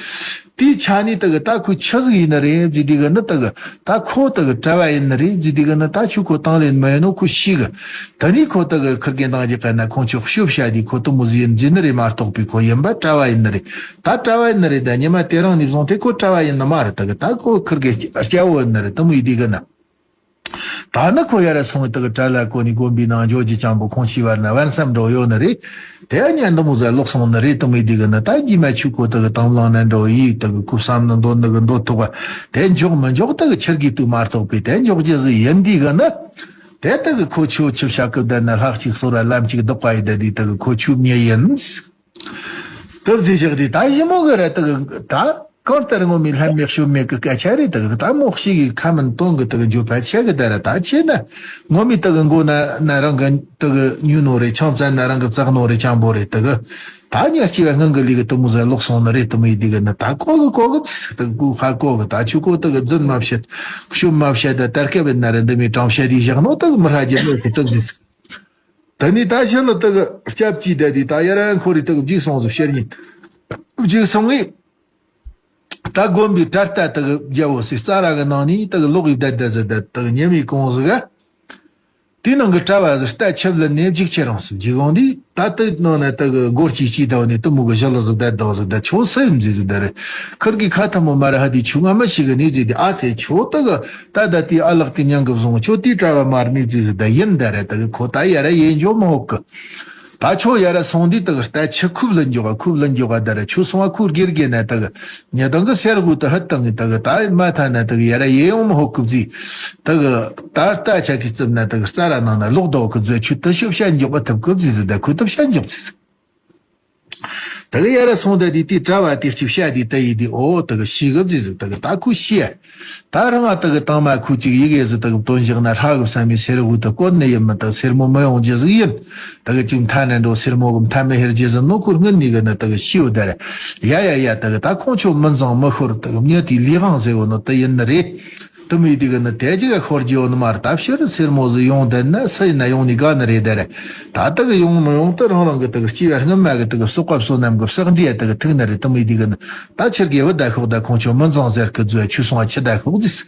དེའི་ཆ་ནས་དེ་གི་ད་ཁོ་ཆི་ཟིག་ཡིན་ནི་རེད་ཟེར་དུས་གི་ནི་དེ་གི་ད་ཁོ་དེ་གི་གྲྭ་བ་ཡིན་ནི་རེད་ཟེར་དུས་གི་ནི་ད་ཁྱོས་ཁོ་དང་ལེན་མི་ཡེད་ནོ་ཁོ་ཤེས་གི། དེ་ནས་ཁོ་དེ་གི་ཁུར་གེ་འདང་རྒྱག་ག་ན་ཁོང་ཆོ་ཤོབ་བྱ་དུས་ཁོ་དེ་མོ་ཟིག་ཡིན་ཟེར་ནི་རེད་མ་གཏོགས་པའི་ཁོ་ཡིན་པ་གྲྭ་བ་ཡིན་ནི་རེད། ད་གྲྭ་བ་ཡིན་ནི་རེད། ད་ཉི་མ་དེ་རིང་ནས་བཟུང་སྟེ་ཁོ་གྲྭ་བ་ཡིན་ནི་མ་རེད། དེ་གི་ད་ཁོ་ཁུར་གེ་སྐྱ་བོ་ཡིན་ནི་རེད། དེ་མོ་ཡིན་དུས་གི་ན། ད་ནི་ཁོ་ཡར་སོང་བའི་དེ་གི་གྲྭ་ལ་གོ་ནས་དགོན་པའི་ནང་འགྱོ་རྒྱུ་ཅན་པོ་ཁོང་ཤི་བར་ན་བར་མཚམས་འགྲོ་ཡོད་ནི་རེད། དེ་ཉན་འདི་མོ་ཟ་ལོག་སོང་ནི་རེད། དེ་མོ་ཡིན་དུས་གི་ནི་ད་རྗེས་མ་ཁྱོས་ཁོ་དེ་གི་དང་བླངས་ན་འགྲོ་ཡིས་དེ་གི་ཁོ་བསམ་ནི་འདོད་ནི་གི་འདོད་ཐུབ་པ། དེ་འཇོག་མི་འཇོག་དེ་གི་ཁྱེད་ཀྱི་དུས་མ་གཏོགས་པའི་དེ་འཇོག་རྒྱུ་ཟིག་ཡིན་དུས་གི་ནི། དེ་དེ་གི་ཁོ་ཁྱོ་ཆི་བྱ་གི་བསྡད་ན་ལྷ་གཅིག་གསོལ་བ་ལམ་གཅིག་བདག་པ་ཡི་བསྡད་དུས་དེ་གི་ཁོ་ཁྱོའི་མྱི་ཡིན། དེ་བཟོས་བཞག་དུས་ད་ཞི་མོ་གི་ར་དེ་གི་ད་གང་ལྟར་ངོ་མའི་ལྷད་མེད་ཤུབས་མེད་གི་སྐད་ཆ་རེད། དེ་གི་ད་མོ་ཤི་གི་ཁ་མིན་དོན་གི་དེ་གི་འགྱོད་པ་ཆེ་གི། ད་ར་ད་ཆེ་ན་ངོ་མའི་དེ་གི་མགོ་ན་ན་རང་གི་དེ་གི་ཉོས་ནོ་རེད། ཆང་བཙལ་ན་རང་གི་བཙག་ནོ་རེད། ཅན་པོ་རེད། དེ་གི་ད་ཉག་ཅིག་བ་སྔོན་གི་ལུས་གི་དེ་མོ་ཟ་ལོག་སོང་ནི་རེད། དེ་མོ་ཡིན་དུས་གི་ནི་ད་གོ་གི་གོ་གི་ཚིག་དེ་གི་གོ་ཧ་གོ་གི། ད་ཁྱོས་ཁོ་དེ་གི་རྫུན་མ་བཤད། ཤུབས་མ་བཤད། ད་དར་སྐབས་ཡིན་ན་ར་འདི་མོའི་དྲང་བཤད་དེ་བཞག་ནོ་དེ་གི་མི་ཧྲ་རྒྱུ་མེད་གི། དེ་བཟོས་ཚིག་དེ་ནས་ད་ཞི་ལི་དེ་གི་སྐྱབས་ཀྱིས་བསྡད་དུས་ད་ཡར་ཡང་ཁོ་རེ་དེ་གི་བརྒྱུགས་སོང་ཟིག་ཕྱིར་ཉིན་བརྒྱུགས་སོང་ངས། ད་དགོན་པའི་གྲྭ་རྟ་དེ་གི་རྒྱལ་པོ་ཟིག་རྩྭ་ར་གི་ནང་ནས་དེ་གི་ལོག་ཡི་བསྡད་བསྡད་ཟིག་བསྡད། དེ་གི་ཉི་མའི་གུང་ཟིག་ག་དེའི་ནང་གི་གྲྭ་བ་ཟིག་རྟ་ཆབ་ལ་ནས་བརྒྱུགས་ཁྱེར་རང་སུ་བརྒྱུགས་འོང་དུས། ད་དེ་ནང་ན་དེ་གི་སྒོར་གཅིག་གཅིག་བཏང་ནས་དེ་མོ་གི་ཞི་ལི་ཟིག་བསྡད་བསྡད་ཟིག་བསྡད། ཁྱོད་སུ་ཡིན་ཟེར་ཟིག་བསྡད་རེད། ཁུར་གི་ཁ་ཐུ་མོ་མ་ར་ཧ་དུས་ཁྱོད་ང་མི་ཤེས་གི་ནས་ཟེར་དུས། ཨ་ཙེ་ཁྱོད་དེ་གི་ད་ད་དེའི་ཨ་ལགས་དེ་མྱང་གི་བཟུང་། ཁྱོད་དེའི་གྲྭ་བ་མ་རེད་ནས་ཟེར་ཟིག་བསྡད་ཡིན། ད་ར་དེ་གི་ཁོ་ད་ཡར་ར་ཡེ་འཇོག་མི་ཧོག་གི། ད་ཁྱོད་ཡར་ར་སོང་དུས་དེ་གི་རྟ་ཆུ་ཁུབ་ལ་འཇོག་ག་ཁུབ་ལ་འཇོག་ག་ད་ར་ཁྱོད་སོང་བ་ཁོ་དགེ་རྒན་ན་དེ་གི་ཉི་དང་གི་སེར་དགུ་དེ་ཧུད་བཏང་གི། དེ་གི་ད་མ་ཐ་ན་དེ་གི་ཡར་ར་ཡེ་ཡོང་མི་ཧོག་གི་བཟོས། དེ་གི་ད་རྟ་ཆ་གི་རྩིབ་ན་དེ་གི་རྩྭ་ར་ནང་ན་ལོག་བསྡད་གི་བཟོས། ཁྱོད་དེ་ཤོབ་བཤད་འཇོག་གི་ཐུབ་གི་བཟོས་ཟིག་ད་ཁོ་དེ་བཤད་འཇོག་ཚིག་ཟིག་དེ་གི་ཡར་ར་སོང་བསྡད་དུས་དེའི་གྲྭ་བ་དེ་གཅིག་བཤད་དུས་དེ་ཡིན་དུས། ཨོ་དེ་གི་ཤེས་གི་བཟོས་ཟིག་དེ་གི་ད་ཁོ་ཤེས། ད་རང་ང་དེ་གི་དང་མ་ཁོ་གཅིག་ཡི་གེ་ཟིག་དེ་གི་བཏོན་བཞག་ན་ཧྲ་གི་བསམ་མི་སེར་དགུ་དེ་བཀོད་ནི་ཡིན་མི་དེ་གི་སེར་མོ་མི་ཡོང་རྒྱུ་ཟིག་ཡིན། དེ་གི་གཅིག་མཐའ་ན་འགྲོ་སེར་མོ་གི་མཐའ་མི་ཧེར་རྒྱུ་ཟིག་ནོ་ཁོ་སྔོན་ནས་གི་ནི་དེ་གི་ཤེས་ཡོད་ད་ར། ཡ་ཡ་ཡ་དེ་གི་ད་ཁོང་ཆོ་མི་འཛིང་མི་ཤོར། དེ་གི་མྱི་དེའི་ལས་དབང་ཟེར་བོ་ནོ་དེ་ཡིན་ནི་རེད། དེ་མོ་ཡིན་དུས་གི་ནི་དེ་ཅིག་ག་ཤོར་རྒྱུ་ཡོད་ནི་མ་རེད། ད་ཕྱིར་སེར་མོ་ཟིག་ཡོང་བསྡད་ན་སུ་ཡིན་ན་ཡོང་ནས་དགའ་ནི་རེད་ད་ར། ད་དེ་གི་ཡོང་མི་ཡོང་དེ་རང་རང་གི་དེ་གི་སྐྱེ་བ་སྔོན་མ་གི་དེ་གི་བསགས་པ་བསོད་ནམས་གི་བསགས་འདྲིས་དེ་གི་ཐུག་ནི་རེད། དེ་མོ་ཡིན་དུས་གི་ནི་ད་ཕྱིར་གི་བུད་ད་ཤོག་ད་ཁོང་ཆོ་མི་འཛིང་ཟེར་གི་བཟོས། ཁྱོད་སོང་བ་ཆི་ད་ཤོག་ཟེར།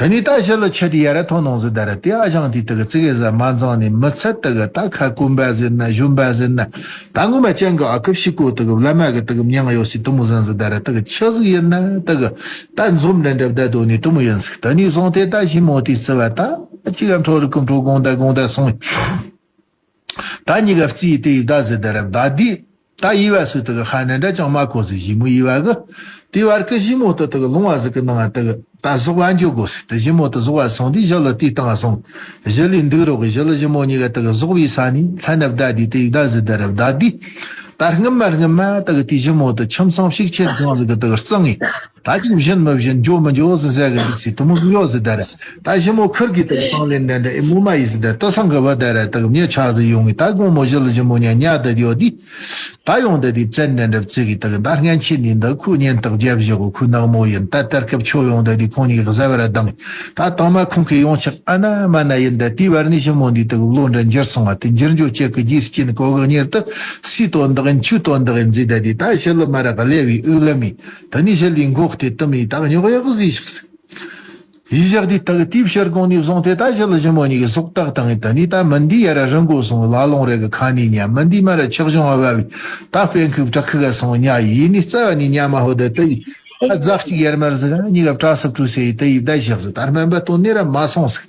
དེ་ནས་ད་ཞི་ལི་ཆེ་དེ་ཡར་ར་ཐོན་ནོ་ཟིག་ད་ར། དེ་ཨ་ཞང་དེ་དེ་གི་ཙི་གེ་ཟ་མ་འཛིང་ནས་མི་ཚད། དེ་གི་ད་ཁ་སྐོམ་པ་ཟེར་ན་གཞོན་པ་ཟེར་ན་ད་ངོ་མ་ཅན་གི་ཨ་ཁུ་ཕྱུག་པོ་དེ་གི་བླ་མ་གི་དེ་གི་མྱིང་ཡོད་སའི་དེ་མོ་ཟིག་ཟིག་ད་ར། དེ་གི་ཆི་ཟིག་ཡིན་ན་དེ་གི་ད་འཛོམས་འདྲ་འདྲ་བསྡད་དོ་ནས་དེ་མོ་ཡིན་ཟིག་དེ་ནས་བཟུང་སྟེ་ད་ཞི་མོ་དེའི་རྩི་བ་ད་ཅིག་ག་འཕྲོ་རིག་གི་འཕྲོ་དགོང་ད་དགོང་ད་སོང་། ད་གཉིས་ཀ་རྩིས་དེ་ཡི་ད་ཟེར་ད་ར་བདའ་དུས། ད་ཡི་བ་སུ་དེ་གི་ཧ་ནན་འདྲ་ཅང་མ་གོ་ཟིག་ཞི་མོ་ཡི་བ་གི། དེ་བར་གི་ཞི་མོ་དེ་དེ་གི་ལུང་བ་ཟིག་གི་ནང་ང་དེ་གི་ད་ཟོག་བ་འགྱོ་དགོ་ཟིག་དེ་ཞི་མོ་དེ་ཟོག་བ་སོང་དུས་ཞི་ལི་དེའི་སྟེང་ང་སོང་། ཞི་ལི་འདུག་རོགས་གི། ཞི་ལི་ཞི་མོ་གཉིས་ཀ་དེ་གི་ཟོག་བའི་ས་ནས་ལྷན་ན་བདའ་དུས་དེ་ཡི་ད་ཟེར་ད་ར་བདའ་དུས། ད་སྔུན་མ་སྔུན་མ་དེ་གི་དེ་ཞི་མོ་དེ་ཁྱིམ་ཚང་ཕྱུག་ཆེན་གང་ཟིག་གི་དེ་གི་རྩིང་ངེ། ད་ཅིག་བཞིན་མི་བཞིན་འགྱོ་མི་འགྱོ་ཟེར་ཟེར་གི་འདུག་སི་དེ་མོ་གི་ཡོད་ཟེར་ད་ར། ད་ཞི་མོ་ཁུར་གི་དེ་གི་དང་ལེན་འདྲ་འདྲ་ཨེ་མོ་མ་ཡི་ཟེར་ད། ད་སང་གི་བ་ད་ར་དེ་གི་མྱི་ཆ་ཟིག་ཡོང་ངི་ད་དགོང་མོ་ཞི་ལི་ཞི་མོ་ཉ་ཉ་ད་དེ་ཡོད་དི། ད་ཡོང་ད་དེ་བཙན་འདྲ་འདྲ་བཙི་གི་དེ་གི་ད་སྔན་ཆད་ནས་འདི་ཁོ་ཉན་རྟགས་རྒྱབ་བཞག་གོ་ཁོ་ནག་མོ་ཡིན། ད་དར་སྐབས་ཆོ་ཡོང་ད་དེ་ཁོང་གཉིས་གི་གཟའ་བར་དང་ད་དང་མ་ཁོང་གི་ཡོང་ཆག་ཨ་ན་མ་ན་ཡིན། ད་དེ་བར་ནས་ཞི་མོ་འདི་དེ་གི་ལོ་འདྲ་འགྱུར་སོང་བ་དེ་འགྱུར་འགྱོ་ཅེ་གི་རྗེས་སྐྱིན་གོ་གི་གཉེར་དུ་སི་དོན་དག་ཡིན་ཆུ་དོན་དག་ཡིན་ཟེར་ད་དེ་ད་ཞི་ལི་མ་ར་ག་ལེ་བའི་ཨུ་ལ་མི། དེ་ནས་ཞི་ལིའི་མགོ་སྟེ་དུ་མི་ད་རྙོག་ཡག་བཟོས་ཤག་ཟིག་ཡིན་ཞག་དེ་དག་དེའི་ཕྱིར་དགོང་ནས་བཟུང་སྟེ་ད་ཞི་ལི་ཞི་མོ་གཉིས་ཀྱི་ཟོག་བཏགས་བཏང་ངས། དེ་ནས་ད་མི་འདི་ཡ་ར་རི་མགོ་སོང་ལ་ལོང་རེ་གི་ཁ་ནས་ཉ། མི་འདི་མ་ར་ཆག་གཞུང་བ་བ་བའི་ད་དཔེ་ཁུག་བྲག་ཁུག་ག་སོང་ཉ་ཡིན་ནི་རྩ་བ་ནས་ཉ་མ་ཧོ་ད་དེ་ཡི་ད་རྫ་གཅིག་ཡར་མར་ཟིག་གཉིས་ཀ་བྲག་སུབ་བྲུ་སེ་ཡི་དེ་ཡི་ད་ཞག་ཟིག་ད་སྨན་པ་དོན་ནས་ར་མ་སོང་ཟིག་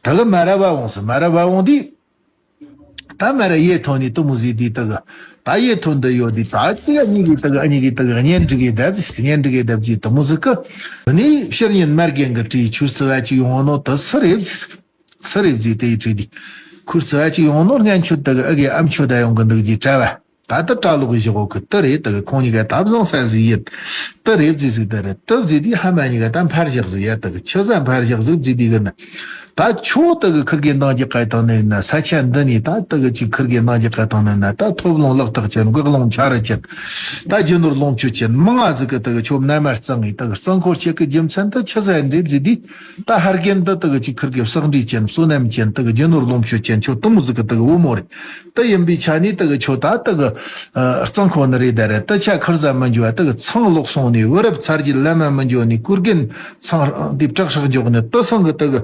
ད་གི་མ་ར་བ་འོང་ཟེར། མ་ར་བ་འོང་དུས། ད་མ་ར་ཡེ་ཐོན་ནི་དུ་མོ་ཟིག་དུས་ད་གི། ད་ཡེ་ཐོན་འདི་ཡོད་དུས། ད་ཅི་གཉིས་གི་ད་གི་ཨ་གཉིས་གི་ད་གི་གཉེན་སྒྲིག་གི་བསྡད་ཟིག། གཉེན་སྒྲིག་གི་བསྡད་ཀྱི་དུ་མོ་ཟིག་གི། ནི་ཕྱིར་ཉིན་མ་རྒན་གི་དྲིས། ཁྱོད་རྩི་བ་ཅིག་ཡོང་ནོ་དུ་སུ་རེད་ཟིག། སུ་རེད་ཟིག་དེ་ཡི་དྲིས་དུས། ཁོས་རྩི་བ་ཅིག་ཡོང་ནོ་སྔན་ཆད་ད་གི་ཨ་གི་ཨ་མཆོད་ད་ཡོང་གི་འདུག་ཅེས་དྲིས་པ། ད་ལྟ་གྲྭ་ལོག་གི་ཞོག་གི་དུ་རེད། ད་གི་ཁོང་གཉིས་ཀ་ད་བཟང་ས་ཟིག་ཡིན། དུ་རེད་ཟིག་ཟིག་དུ་རེད། དུ་ཟིག་དུས་ཧ་མ་གཉིས་ཀ་ད་འཕར་བཞག་ཟིག་ཡ། ད་གི་ཆི་ཟིག་འཕར་བཞག་ཟིག་ཟིག་དུས་གི་ན། ད་ཁྱོད་ད་གི་ཁུར་གེ་འདང་རྒྱག་ག་བཏང་ནས་ན། ས་ཆ་འདི་ནས་ད་ད་གི་ཅིག་ཁུར་གེ་འདང་རྒྱག་ག་བཏང་ནས་ན། ད་ཐོབ་ལོང་ལག་ཐག་ཅན། འགག་ལོང་ཆ་ར་ཅན། ད་རྒྱུ་ནོར་ལོངས་སྤྱོད་ཅན་མང་ང་ཟིག་གི་ད་གི་ཁྱོད་མནའ་མ་གཙང་ངས། ད་གི་གཙང་འཁོར་བྱེད་གི་རྒྱུ་མཚན་ད་ཆི་ཟིག་འདྲེབ་ཟིག་དུས། ད་ཧར་རྒན་འདི་ད་གི་ཅིག་ཁུར་གེ་བསགས་འདྲིས་ཅན། བསོད་ནམས་ཅན། ད་གི་རྒྱུ་ནོར་ལོངས་སྤྱོད་ཅན། ཁྱོད་དུ་མོ་ཟིག་གི་ད་གི་བུ་མོ་རེད། དུ་ཡིན་པའི་ཆ་ནས་ད་གི་ཁྱོད་ད་ད་གི་ཨ་གཙང་ཁོ་ནི་རེད་ད་ར། དུ་ཆ་ཁུར་ཟ་མི་འཇུ་བ། ད་གི་ཚང་ལོག་སོང་ནས། བུ་རབས་ཚར་གྱི་ལམ་མ་མི་འཇོ་ནས། ཀུར་རྒན་ཚང་འདི་བྲག་ཧྲག་འཇོག་ནས། དུ་སང་གི་ད་གི་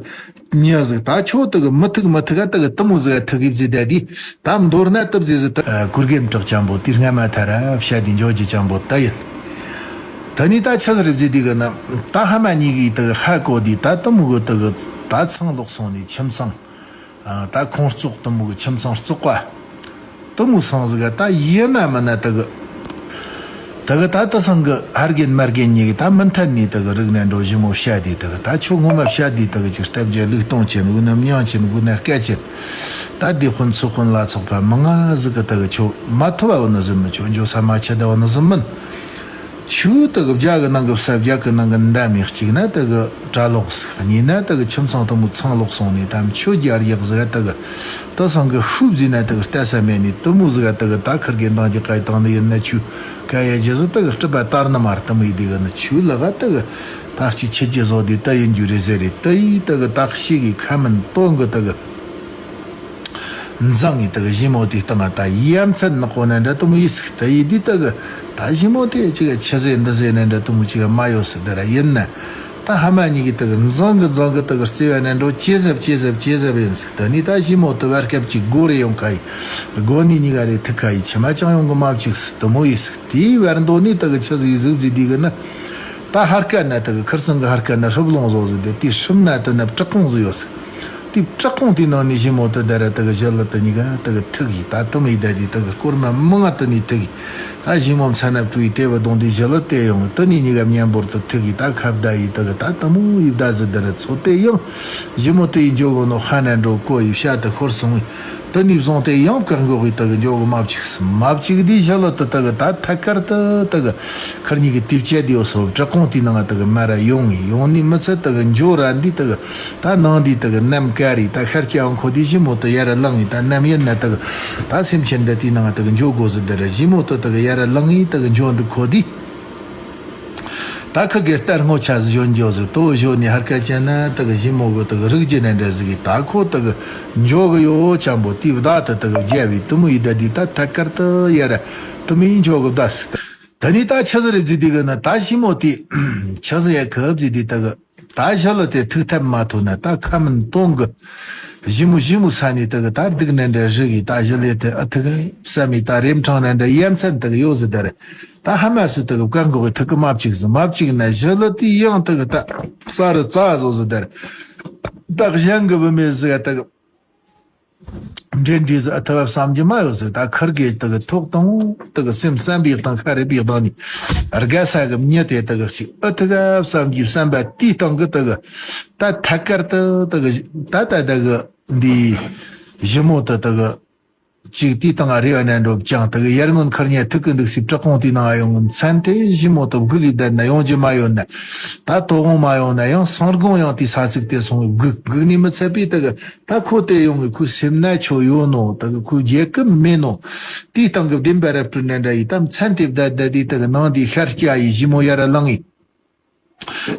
མྱི་ཟིག། ད་ཁྱོད་ད་གི་མི་ཐུག་མི་ཐུག་ག་ད་གི་དུ་མོ་ཟིག་ག་ཐུག་གི་བཟི་ད་དུས། ད་མདོར་ན་དུ་བཟི་ཟི་ད་ཨ་ཀུར་རྒན་བྲག་ཅན་པོ་དུས་སྔ་མ་ཐ་ར་བཤད་དེ་འཇོ་རྒྱུ་ཅན་པོ་ད་ཡིན། དེ་ནས་ད་ཆི་ཟིག་རེད་བཟི་དུས་གི་ན། ད་ཧ་མ་གཉིས་གིས་ད་གི་ཧ་གོ་དུས། ད་དུ་མོ་གི་ད་གི་ད་ཚང་ལོག་སོང་ནས་ཁྱིམ་ཚང་། ཨ་ད་ཁོང་ཙོག་དུ་མོ་གི་ཁྱིམ་ཚང་བཙོག་པ། དུ་མོ་སང་ཟིག་ག་ད་ཡིན་ན་མིན་ན་ད་གི། ད་གི་ད་དུ་སང་གི་ཧར་རྒན་མར་རྒན་གཉིས་གི་ད་མི་མཐུན་ནས་ད་གི་རིག་གནས་འགྲོ་ཞི་མོ་བཤད་དུས། ད་གི་ད་ཁྱོད་ངོ་མ་བཤད་དུས་ད་གི་ཅིག་སྟབས་ཀྱི་ལུགས་གཏོང་ཅན། འུ་ནམ་མྱང་ཅན། འུ་ན་སྐད་ཅན། ད་དེ་དཔོན་ཚོ་དཔོན་ལ་ཚོགས་པ་མང་ང་ཟིག་གི་ད་གི་ཁྱོད་མ་ཐུབ་བ་བོ་ནི་ཟིག་མིན། ཁྱོད་འཇོ་ས་མ་ཆད་ད་བོ་ནི་ཟིག་མིན། ཆུ་དག་བརྒྱ་གི་ནང་གི་ས་བརྒྱ་གི་ནང་གི་འདམ་མི་གཅིག་ན་དག་གྲྭ་ལོག་ཟིག། གཉིས་ན་དག་ཁྱིམ་ཚང་དུ་མོ་ཚང་ལོག་སོང་ནས། དམ་ཆོས་རྒྱལ་ཡག་ཟིག་དག་ད་སང་གི་ཤུབ་ཟིན་ན་དག་ལྟ་ས་མེད་ནས། དུ་མོ་ཟིག་དག་ད་ཁུར་གེ་འདང་རྒྱག་ག་བཏང་ནི་ཡིན་ན། ཆུ་ཀ་ཡ་རྒྱུ་ཟིག་དག་སྤྲུལ་པ་དར་ནི་མར་དུ་མོ་ཡི་དེ་གི་ནི་ཆུ་ལ་ག་དག་ད་གཅིག་ཆི་རྒྱུ་བཟོ་དེ་ད་ཡིན་རྒྱུ་རེད་ཟེར་རེད། ད་ཡི་དག་ད་ཤི་གི་ཁ་མིན་དོན་གི་དག་འཛང་ངི་དག་ཞི་མོ་དེ་སྟེང་ང་ད་ཡ་མཚན་ནག་པོ་ནན་འདྲ་དུ་མོ་ཡི་ཟིག། ད་ཡི་དེ་དག་ད་ཞི་མོ་དེ་ཅིག་ཆི་ཟེར་འདི་ཟེར་ནན་འདྲ་དུ་མོ་ཅིག་མ་ཡོད་ཟིག། དེ་ར་ཡིན་ན་ད་ཧ་མ་གཉིས་གི་དག་འཛང་གི་འཛང་གི་དག་རྩེ་བ་ནན་འགྲོ་ཅི་ཟབ་ཅི་ཟབ་ཅི་ཟབ་ཡིན་ཟིག། ད་ནི་ད་ཞི་མོ་དུ་བར་སྐབས་ཅིག་སྒོ་རེ་ཡོང་ཁ་ཡི། སྒོ་ནི་གཉིས་ཀ་རེ་ཐུག་ཁ་ཡི། ཆི་མ་ཅང་ཡོང་གི་མ་བཅུག་ཟིག། དུ་མོ་ཡི་ཟིག། དེའི་བར་མདོ་ནི་དག་ཆི་ཟིག་ཟིག་ཟིག་དེ་གི་ན། ད་ཧར་ཀ་ན་དག་ཁུར་ཚང་གི་ཧར་ཀ་ན་ཧྲིབ་ལོང་བཟོ་ཟིག། དེ་དེའི་ཧྲིབ་ན་དུ་ན་བྲག་ཁུང་ཟིག་ཡོད་ཟིག། དེ་བྲག་ཁུང་དེའི་ནང་ནས་ཞི་མོ་དུ་ད་ར་དག་ཞི་ལི་དུ་གཉིས་ཀ་དག་ཐུག་གི། ད་དུ་མོ་ཡི་ད་དེ་དག་སྐོར་མ་མང་ང་དུ་ནས་ཐུག་གི། ད་ཞི་མོ་མཚན་ན་བྲུ་ཡི་དེ་བ་གདོང་དེ་ཞི་ལི་དེ་ཡོང་། དུ་ནས་གཉིས་ཀ་མཉམ་པོར་དུ་ཐུག་གི། ད་ཁ་བརྡ་ཡི་དག་ད་དུ་མོ་ཡི་བརྡ་ཟིག་དུ་ར་ཚོ་དེ་ཡང་ཞི་མོ་དུ་ཡི་འཇོ་གོ་ནོ་ཧ་ན་འགྲོ་གོ་ཡི་བཤད་དུ་ཤོར་སོང་བས། དེ་ནས་བཟུང་སྟེ་ཡང་བཀག་འགོག་གི་དག་འཇོག་གི་མ་བཅུག་སམ། མ་བཅུག་དུས་ཞི་ལི་དུ་དག་ད་ཐད་ཀར་དུ་དག་ཁུར་གཉིས་གི་དུས་བཅད་དེ་ཡོད་སོ། བྲག་ཁུང་དེའི་ནང་དག་མ་ར་ཡོང་ངི། ཡོང་ནི་མི་ཚད་དག་འཇོ་ར་འདི་དག་ད་ནང་འདི་དག་ནམ་ཀ་རི་ད་ཤར་གྱི་ཨང་ཁོ་དེ་ཞི་མོ་དུ་ཡར་ལངས་ངི། ད་ནམ་ཡིན་ན་དག་ད་སེམས་ཅན་འདི་དེའི་ནང་དག་འཇོ་དགོས་ཟིག། དེ་ར་ཞི་མོ་དུ་དག་ཡར་ལངས་ངི་དག་འཇོ་འདུག་ཁོ་དེ། ད་ཁུར་གེ་ལྟར་ངོ་ཆ་ཟིག་ཞོན་འཇོག་ཟིག། དོ་ཞོན་ནི་ཧར་ཀ་ཅན་ན་དག་ཞི་མོ་གི་དག་རིག་རྒྱུ་ནན་འདྲ་ཟིག་གི། ད་ཁོ་དག་འཇོ་གི་ཡོ་ཅན་པོ་དེ་བདག་ཏུ་དག་རྒྱ་བའི་དུ་མོ་ཡི་ད་དེ་ད་ཐད་ཀར་དུ་ཡར་དུ་མོ་ཡི་འཇོ་གི་བདག་ཟིག། ད་ནི་ད་ཆི་ཟིག་རེད་བཟི་དེ་གི་ན། ད་ཞི་མོ་དེ་ཆི་ཟིག་ཡ་ཁབ་བཟི་དེ་དག་ད་ཞི་ལི་དེ་ཐུག་ཐབས་མ་ཐུབ་ན། ད་ཁ་མིན་དོན་གི་ཞི་མོ་ཞི་མོ་ས་ནི་དག་ད་སྡུག་ནན་འདྲ་རིག་གི། ད་ཞི་ལི་དེ་ཨ་ཐུག་བསམ་མི་ད་རེམ་ཕྲང་ནན་འདྲ་ཡ་མཚན་དག་ཡོད་ཟིག། དེ་རེད། ད་ཧ་མ་སུ་དག་བཀག་འགོག་གི་ཐུག་གི་མ་བཅུག་ཟིག། མ་བཅུག་ན་ཞི་ལི་དེ་ཡང་དག་ད་ས་རུ་རྩ་བཟོ་ཟིག། དེ་རེད། ད་གཞན་གི་བུད་མེད་ཟིག་དག་འབྲེལ་འདྲིས་ཟིག་ཨ་ཐུབ་བསམ་གྱི་མ་ཡོད་ཟིག། ད་ཁུར་གེ་དག་ཐོག་དང་དག་སེམས་བསམ་པའི་དང་ཤ་རེ་པའི་དང་ནི་དགའ་ས་གི་མྱི་དེ་དག་ཞིག་ཨ་ཐུག་བསམ་གྱི་བསམ་པ་དེའི་སྟེང་གི་དག་ད་ཐད་ཀར་དུ་དག་ད་ད་དག་འདི་ཞི་མོ་དུ་དག་ཅིག་དེའི་སྟེང་རེ་བ་ནན་འགྲོ་ཅང་དག་ཡར་སྔོན་ཁུར་ཉལ་ཐུག་གི་འདུག་སི་བྲག་ཁུང་དེའི་ནང་ཡོང་གི། མཚན་དེ་ཞི་མོ་དུ་སྒུག་གི་བསྡད་ན་ཡོང་རྒྱུ་མ་ཡོང་ན། ད་དོ་དགོང་མ་ཡོང་ན་ཡང་སང་དགོང་ཡང་དེའི་ས་ཚིགས་དེ་སོང་སྒུག། སྒུག་ནི་མི་ཚད་པའི་དག་ད་ཁོ་དེ་ཡོང་གི། ཁོའི་སེམས་ན་ཆོ་ཡོད་ནོ། དག་ཁོའི་རྒྱལ་ཁབ་མེད་ནོ། དེའི་སྟེང་གི་བདེན་པ་རབ་སྤྲོད་ནན་འདྲ་ཡི་ད་མཚན་དེ་བསྡད་བསྡད་དེ་དག་ནང་དེའི་ཤར་སྐྱ་ཡི་ཞི་མོ་ཡར་ལངས་ཡི།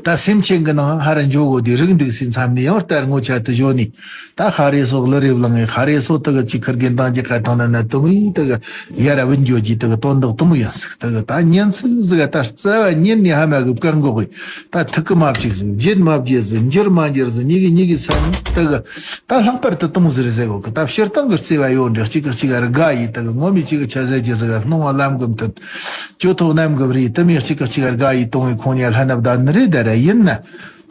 ད་སེམས་ཅན་གི་ནང་ཧ་ར་འཇོག་གོ་དེ་རིག་འདུག་སི་མཚམས་ནས་ཡང་ལྟར་ངོ་ཆ་དུ་ཞོ་ནི། ད་ཧ་རེ་སོགས་ལི་རེ་བླངས་ངེ། ཧ་རེ་སོགས་དག་ཅིག་ཁུར་གེ་འདང་གི་ཁ་ཐང་ན་ན་དུ་མི་དག་ཡར་བུད་འགྱོ་གི་དག་དོན་དག་དུ་མོ་ཡིན་ཟིག། དག་ད་ཉན་ཚིག་ཟིག་ད་རྩ་བ་ཉན་ནི་ཧ་མ་གི་བཀག་འགོག་གི། ད་ཐུག་གི་མ་བཅུག་ཟིག། བརྗེད་མ་བརྗེད་ཟིག། འགྱུར་མ་འགྱུར་ཟིག། གཉིས་གི་གཉིས་གི་ས་ནི་དག་ད་ལྷག་པར་དུ་དུ་མོ་ཟིག་རེད་ཟེར་གོ་གི། ད་སྤྱིར་བཏང་གི་བརྩེ་བ་ཡོད་འདྲ་གཅིག་གི་གཅིག་ག་དགའ་ཡི། དག་ངོ་མི་གཅིག་གི་ཆ་ཟེར་གི་སྣང་བ་ལམ་གི་མཐུན། ཇོ་ཐོག་རྣམ་གི་རེད། དུ་མི་གཅིག་གི་གཅིག་ག་དགའ་ཡི་གཏོང་བའི་ཁོང་ཉལ་ལྷ་ནབ་ད་ནི་རེད། ད་ར་ཡིན་ན།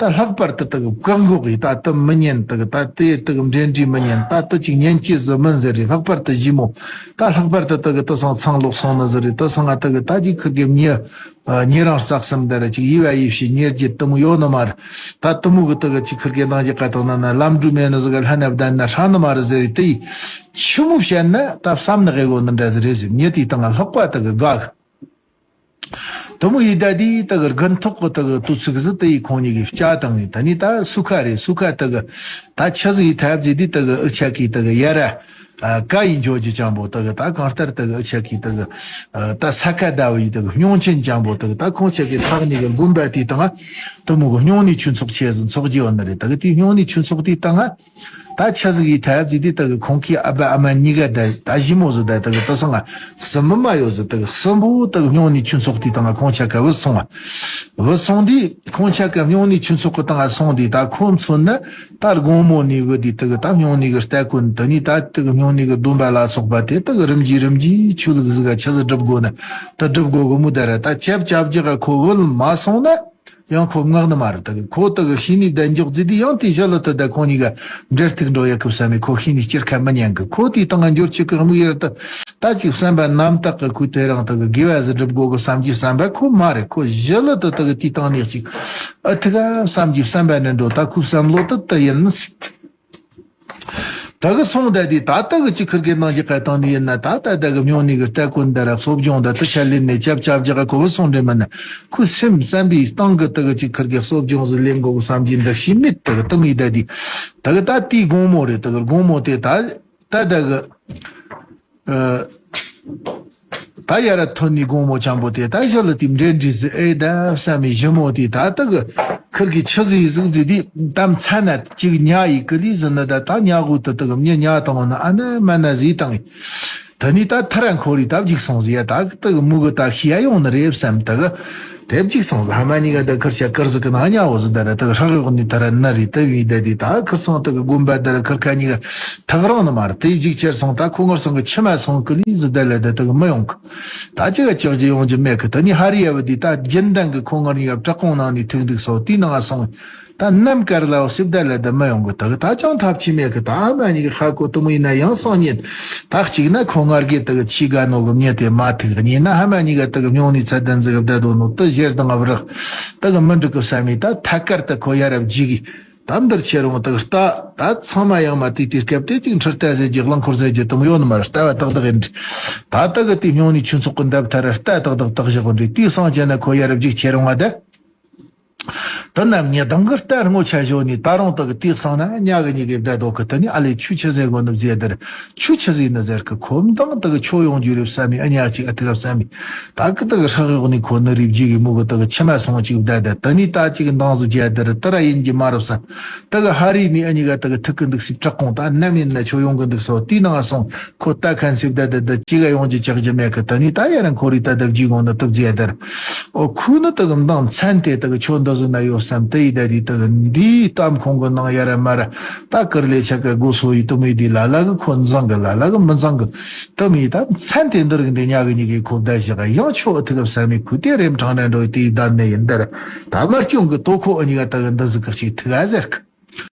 ད་ལྷག་པར་དུ་དེ་གི་བཀག་འགོག་གིས་ད་དེ་མི་ཉན། དེ་གི་ད་དེ་དེ་གི་འབྲེལ་འདྲིས་མི་ཉན། ད་དེ་ཅིག་ཉན་སྐྱིད་ཟིག་མིན་ཟེར་རེ། ལྷག་པར་དུ་ཞི་མོ་ད་ལྷག་པར་དུ་དེ་གི་དེ་སང་ཚང་ལོག་སོང་ནི་ཟེར་རེ། དེ་སང་ང་དེ་གི་ད་ཅིག་ཁིར་གི་མྱི་ཨ་ཉེ་རིང་རྩ་གསུམ་ད་ར་ཅིག་ཡི་བ་ཡི་བྱེད་ཉེ་རྒྱུ་དེ་མོ་ཡོད་ནི་མ་རེད། ད་དེ་མོ་གི་དེ་གི་ཅིག་ཁིར་གི་ནང་གི་ཀ་དང་ན་ན་ལམ་འགྲོ་མེད་ནི་ཟིག་ག་ལྷན་ན་བསྡད་ན་ཧྲ་ནི་མ་རེད་ཟེར་རེ། དེ་ཡི་ཆི་མོ་བཤད་ན་ད་བསམ་ནི་གི་གོ་ནི་འདྲ་ཟིག་རེད་ཟེར། མྱི་དེའི་སྟེང་ང་ལྷག་པ་དེ་གི་དགའ་གི། དེ་མོ་ཡིན་ད་དེ་དེ་གི་དགུན་ཐོག་གི་དེ་གི་དུས་ཚིགས་ཟིག་དེ་ཡི་ཁོང་གཉིས་ཀྱིས་བཅའ་བཏང་ངས། ད་ནི་ད་སུ་ཁ་རེད། སུ་ཁ་དེ་གི་ད་ཆི་ཟིག་ཡི་ཐབས་ཟིག་དེ་དེ་གི་འུ་ཆ་གི་དེ་གི་ཡ་ར་ཨ་ཀ་ཡི་འཇོ་རྒྱུ་ཅང་པོ་དེ་གི། ད་གང་ལྟར་དེ་གི་འུ་ཆ་གི་དེ་གི་ཨ་ད་ས་ཁ་ཟླ་བ་ཡི་དེ་གི་སྨྱོན་ཆེན་ཅང་པོ་དེ་གི། ད་ཁོང་ཆ་གི་ས་གནས་གི་དགོན་པ་དེའི་སྟེང་ང་དེ་མོ་གི་སྨྱུང་གནས་ཆོས་ཚོགས་ཆེ་ཟིག་འཚོགས་རྒྱུ་ཡོད་ནི་རེད། དེ་གི་དེ་སྨྱུང་གནས་ཆོས་ཚོགས་དེའི་སྟེང་ང་ད་ཆི་ཟིག་ཡི་ཐབས་ཟིག་དེ་དེ་གི་ཁོང་གི་ཨ་ཕ་ཨ་མ་གཉིས་ཀ་ད་ད་ཞི་མོ་ཟིག་ད་དེ་གི་དེ་སང་ང་གསུམ་པ་མ་ཡོད་ཟིག། དེ་གི་གསུམ་པོ་དེ་གི་སྨྱུང་གནས་ཆོས་ཚོགས་དེའི་སྟེང་ང་ཁོང་ཆ་ག་བུད་སོང་བ། བུད་སོང་དུས་ཁོང་ཆ་ག་སྨྱུང་གནས་ཆོས་ཚོགས་གི་སྟེང་ང་སོང་དུས། ད་ཁོ་མཚོན་ན་ད་དགོང་མོ་ནས་བུད་དུས་དེ་གི་ད་སྨྱུང་གནས་གི་སྟ་གོན། དེ་ནས་ད་དེ་གི་སྨྱུང་གནས་གི་སྡོམ་པ་ལ་སོགས་པ་དེ་དེ་གི་རིམ་གྱིས་རིམ་གྱིས་ཆོས་ལུགས་ཟིག་ག་ཆི་ཟིག་སྒྲུབ་དགོས་ན་དེ་སྒྲུབ་དགོས་གི་མོ། ད་ར་ད་ཆབ་ཆབ་རྒྱག་ག་ཁོ་བུད་མ་སོང་ན། ཡང་ཁོ་མངགས་ནི་མ་རེད། དེ་གི་ཁོ་དེ་གི་ཤེས་ནི་བདེ་འཇོག་ཟིག་དེ་ཡང་དེ་ཞི་ལི་དེ་ད་ཁོང་གཉིས་ཀ་འབྲེལ་གཏུག་འགྲོ་ཡ་གི་བསམ་མི། ཁོ་ཤེས་ནི་སྐྱེར་ཁ་མི་ཉན་གི། ཁོ་དེའི་སྟེང་ང་འབྱོར་ཆེ་གི་དམིགས་ཡུལ་དེ་ད་ཅིག་བསམ་པ་རྣམ་དག་གི་ཁོས་དེ་རིང་དེ་གི་དགེ་བ་ཟིག་སྒྲུབ་དགོས་གི་བསམ་གྱི་བསམ་པ་ཁོ་མ་རེད། ཁོ་ཞི་ལི་དེ་དེ་གི་དེའི་སྟེང་ནས་ཅིག་ཨ་ཐུག་ག་བསམ་གྱི་བསམ་པ་ནི་འགྲོ། ད་ཁོའི་བསམ་བློ་དེ་དེ་ཡིན་ནི་ཟིག། དེ་གི་སོང་ད་དེ་ད་དེ་གི་ཅིག་ཁིར་གི་ནང་གི་ཀ་སྟེང་ནས་ཡིན་ན། ད་ད་དེ་གི་སྨྱུང་གནས་གི་སྟ་གོན་ད་ར་གསོ་སྦྱོང་ད་དེ་ཆ་ལེན་ནས་ཆབ་ཆབ་རྒྱག་ག་ཁོ་བུད་སོང་འདྲ་མིན་ན། ཁོའི་སེམས་བསམ་པའི་སྟེང་གི་དེ་གི་ཅིག་ཁིར་གི་གསོ་སྦྱོང་ཟིག་ལེན་དགོས་གི་བསམ་གྱི་འདུ་ཤེས་མེད། དེ་གི་དེ་མོ་ཡི་ད་དེ་དེ་གི་ད་དེའི་དགོང་མོ་རེད། དེ་གི་དགོང་མོ་དེ་ད་ད་དེ་གི་ཨ་ད་ཡར་ཐོན་ནས་དགོང་མོ་ཅང་པོ་དེ་ད་ཞི་ལི་དེ་འབྲེལ་འདྲིས་ཟིག་ཨེ་ད་བསམ་མི་ཞི་མོ་དེ་ད་དེ་གི་ཁིར་གི་ཆི་ཟིག་ཟིག་ཟིག་དེ་ད་མཚན་ན་ཅིག་ཉལ་ཡི་གི་ལི་ཟིན་ན། ད་ད་ཉལ་གོ་དེ་དེ་གི་མྱི་ཉལ་བཏང་ན་ཨ་ན་མ་ན་ཟིག་བཏང་ཡི། དེ་ནས་ད་ཐ་ར་འཁོར་རི་ད་བརྒྱུགས་སོང་ཟིག་ཡ། ད་དེ་གི་མུ་གི་ད་ཤི་ཡ་ཡོང་ནི་རེད་བསམ། དེ་གི་དེ་བརྒྱུགས་སོང་ཟིག། ཧ་མ་གཉིས་ཀ་ད་ཁིར་ཆ་ཀིར་ཟིག་གི་ནང་ཉལ་བོ་ཟིག་ད་ར་དེ་གི་ཧྲག་གཡོག་ནས་ད་ར་ནི་རེད། དེ་བས་ད་དེ་ད་ཁིར་ཚང་དེ་གི་དགོན་པ་ད་ར་ཁིར་ཁ་གཉིས་ཀ་ཐག་རིང་ནི་མ་རེད། དེ་བརྒྱུགས་ཁྱེར་སོང་ད་ཁོ་ངར་སང་གི་ཁྱིམ་མ་སོང་གི་ལི་ཟིག་ད་ལ་ད་དེ་གི་མི་ཡོང་གི། ད་ཅི་ག་ཅག་ཅི་ཡོང་རྒྱུ་མེད་གི། དེ་ནས་ཧ་རི་ཡ་བུ་དེ་ད་རྒྱུན་ལྡན་གི་ཁོ་ངར་གཉིས་ཀ་བྲག་གོང་ནང་ནས་ཐུག་འདུག་སོ། དེའི་ནང་ང་སོང་། ད་ནམ་དཀར་ལ་སིབ་ད་ལ་ད་མི་ཡོང་གི། ད་གི་ད་ཅང་ཐབས་ཆེ་མེད་གི། ད་ཨ་མ་གཉིས་གི་ཧ་གོ་དེ་མོ་ཡིན་ན་ཡང་སང་ཉིན་ད་གཅིག་ན་ཁོ་ངར་གི་ད་གི་ཆི་ག་ནོ་གི་མྱི་དེ་མ་ཐུག། གཉིས་ན་ཧ་མ་གཉིས་ག་ད་གི་སྨྱུང་གནས་ཚད་ལྡན་ཟིག་གི་བསྡད་དོ་ནོ་དེ་ཞེ་སྡང་བ་རག། ད་གི་མི་འགྲིག་གི་བསམ་མི་ད་ཐད་ཀར་ད་ཁོ་ཡ་རབས་ཇི་གི་ད་འདིར་ཁྱེར་འོང་། ད་གི་ལྟ་ད་ཚང་མ་ཡང་མ་དེ་དུས་སྐབས་དེ་ཅིག་འཕྲུལ་རྟ་ཟེར་རྒྱུ་རླངས་འཁོར་ཟེར་རྒྱུ་དེ་མོ་ཡོད་ནི་མ་རེད། ལྟ་བ་ཏག་ཏག་ཡིན་འདྲི། ད་ད་གི་དེ་སྨྱུང་གནས་ཆོས་ཚོགས་གི་འདབ་ཐར་ར་ལྟ་ཏག་ཏག་བཏགས་བཞག་གི་འདྲི། དེའི་སང་ཆ་ན་ཁོ་ཡ་རབས་ཇི་གི་ཁྱེར་འོང་ང་ད། དེ་ན་མྱི་དང་གི་རྟ་ངོ་ཆ་བཞོ་ནི་ད་རུང་ད་གི་དེའི་སང་ན་ཉ་གི་གཉིས་གི་བསྡད་དོ་གི། དེ་ནི་ཨ་ལེ་ཁྱོད་ཆི་ཟེར་གོ་ནི་ཟེར་དར། ཁྱོད་ཆི་ཟེར་ནི་ཟེར་གི། ཁོ་མདང་ད་གི་ཁྱོད་ཡོང་རྒྱུ་རེད་བསམ་མི་ཨ་ཉག་ཅིག་ཨ་ཐུག་བསམ་མི། ད་གི་ད་གི་ཧྲག་གཡོག་ནི་ཁོ་ནི་རིབ་ཇི་གི་མུ་གི་ད་གི་ཁྱིམ་མ་སོང་ཅིག་བསྡད་དར། དེ་ནི་ད་ཅིག་མདང་ཟིག་བྱས་དར་དེ་ར་ཡིན་གྱི་མ་རེད་བསམ། ད་གི་ཧ་རི་ནི་ཨ་ཉི་ག་ད་གི་ཐུག་གི་འདུག་སི་བྲག་གོང་ད་ནམ་ཡིན་ན་ཁྱོད་ཡོང་གི་འདུག་སོ། དེའི་ནང་སོང་ཁོ་ལྟ་མཁན་སི་བསྡད་དར་ད་ཅི་ག་ཡོང་རྒྱུ་ཅག་རྒྱུ་མེད་གི། དེ་ནི་ད་ཡ་རང་ཁོ་རི་ད་ད་བརྒྱུད་གོང་ན་ད་བཟླས་དར། ཨོ་ཁོ་ནི་ད་གི་མདང་མཚན་དེ་ད་གི་ཁྱོད་འདི་ཟིག་ན་ཡོད་བསམ། དེ་ཡི་ད་དེ་ད་གི་འདིའི་གཏམ་ཁོང་གི་ནང་ཡ་ར་མ་ར་ད་ཀིར་ལེ་ཆ་ག་སྒོ་སོ་ཡི་དུ་མི་དེ་ལ་ལ་གི་ཁོ་འཛང་གི་ལ་ལ་གི་མི་འཛང་གི། དུ་མི་ད་མཚན་དེ་འདིར་གི་འདི་ཉ་གི་གཉིས་གི་ཁོ་བསྡད་བཞག་ག། ཡང་ཁྱོད་ཨ་ཐུག་གི་བསམ་མི་ཁུ་དེ་རེམ་ཕྲང་ན་འགྲོ་དེ་ཡི་བསྡད་ནས་ཡིན་དར། ད་མར་སྐྱོང་གི་དོ་ཁོ་ཨ་ཉི་ག་ད་གི་འདི་ཟིག་གི་ཅིག་ཐུག་ག་ཟེར་གི།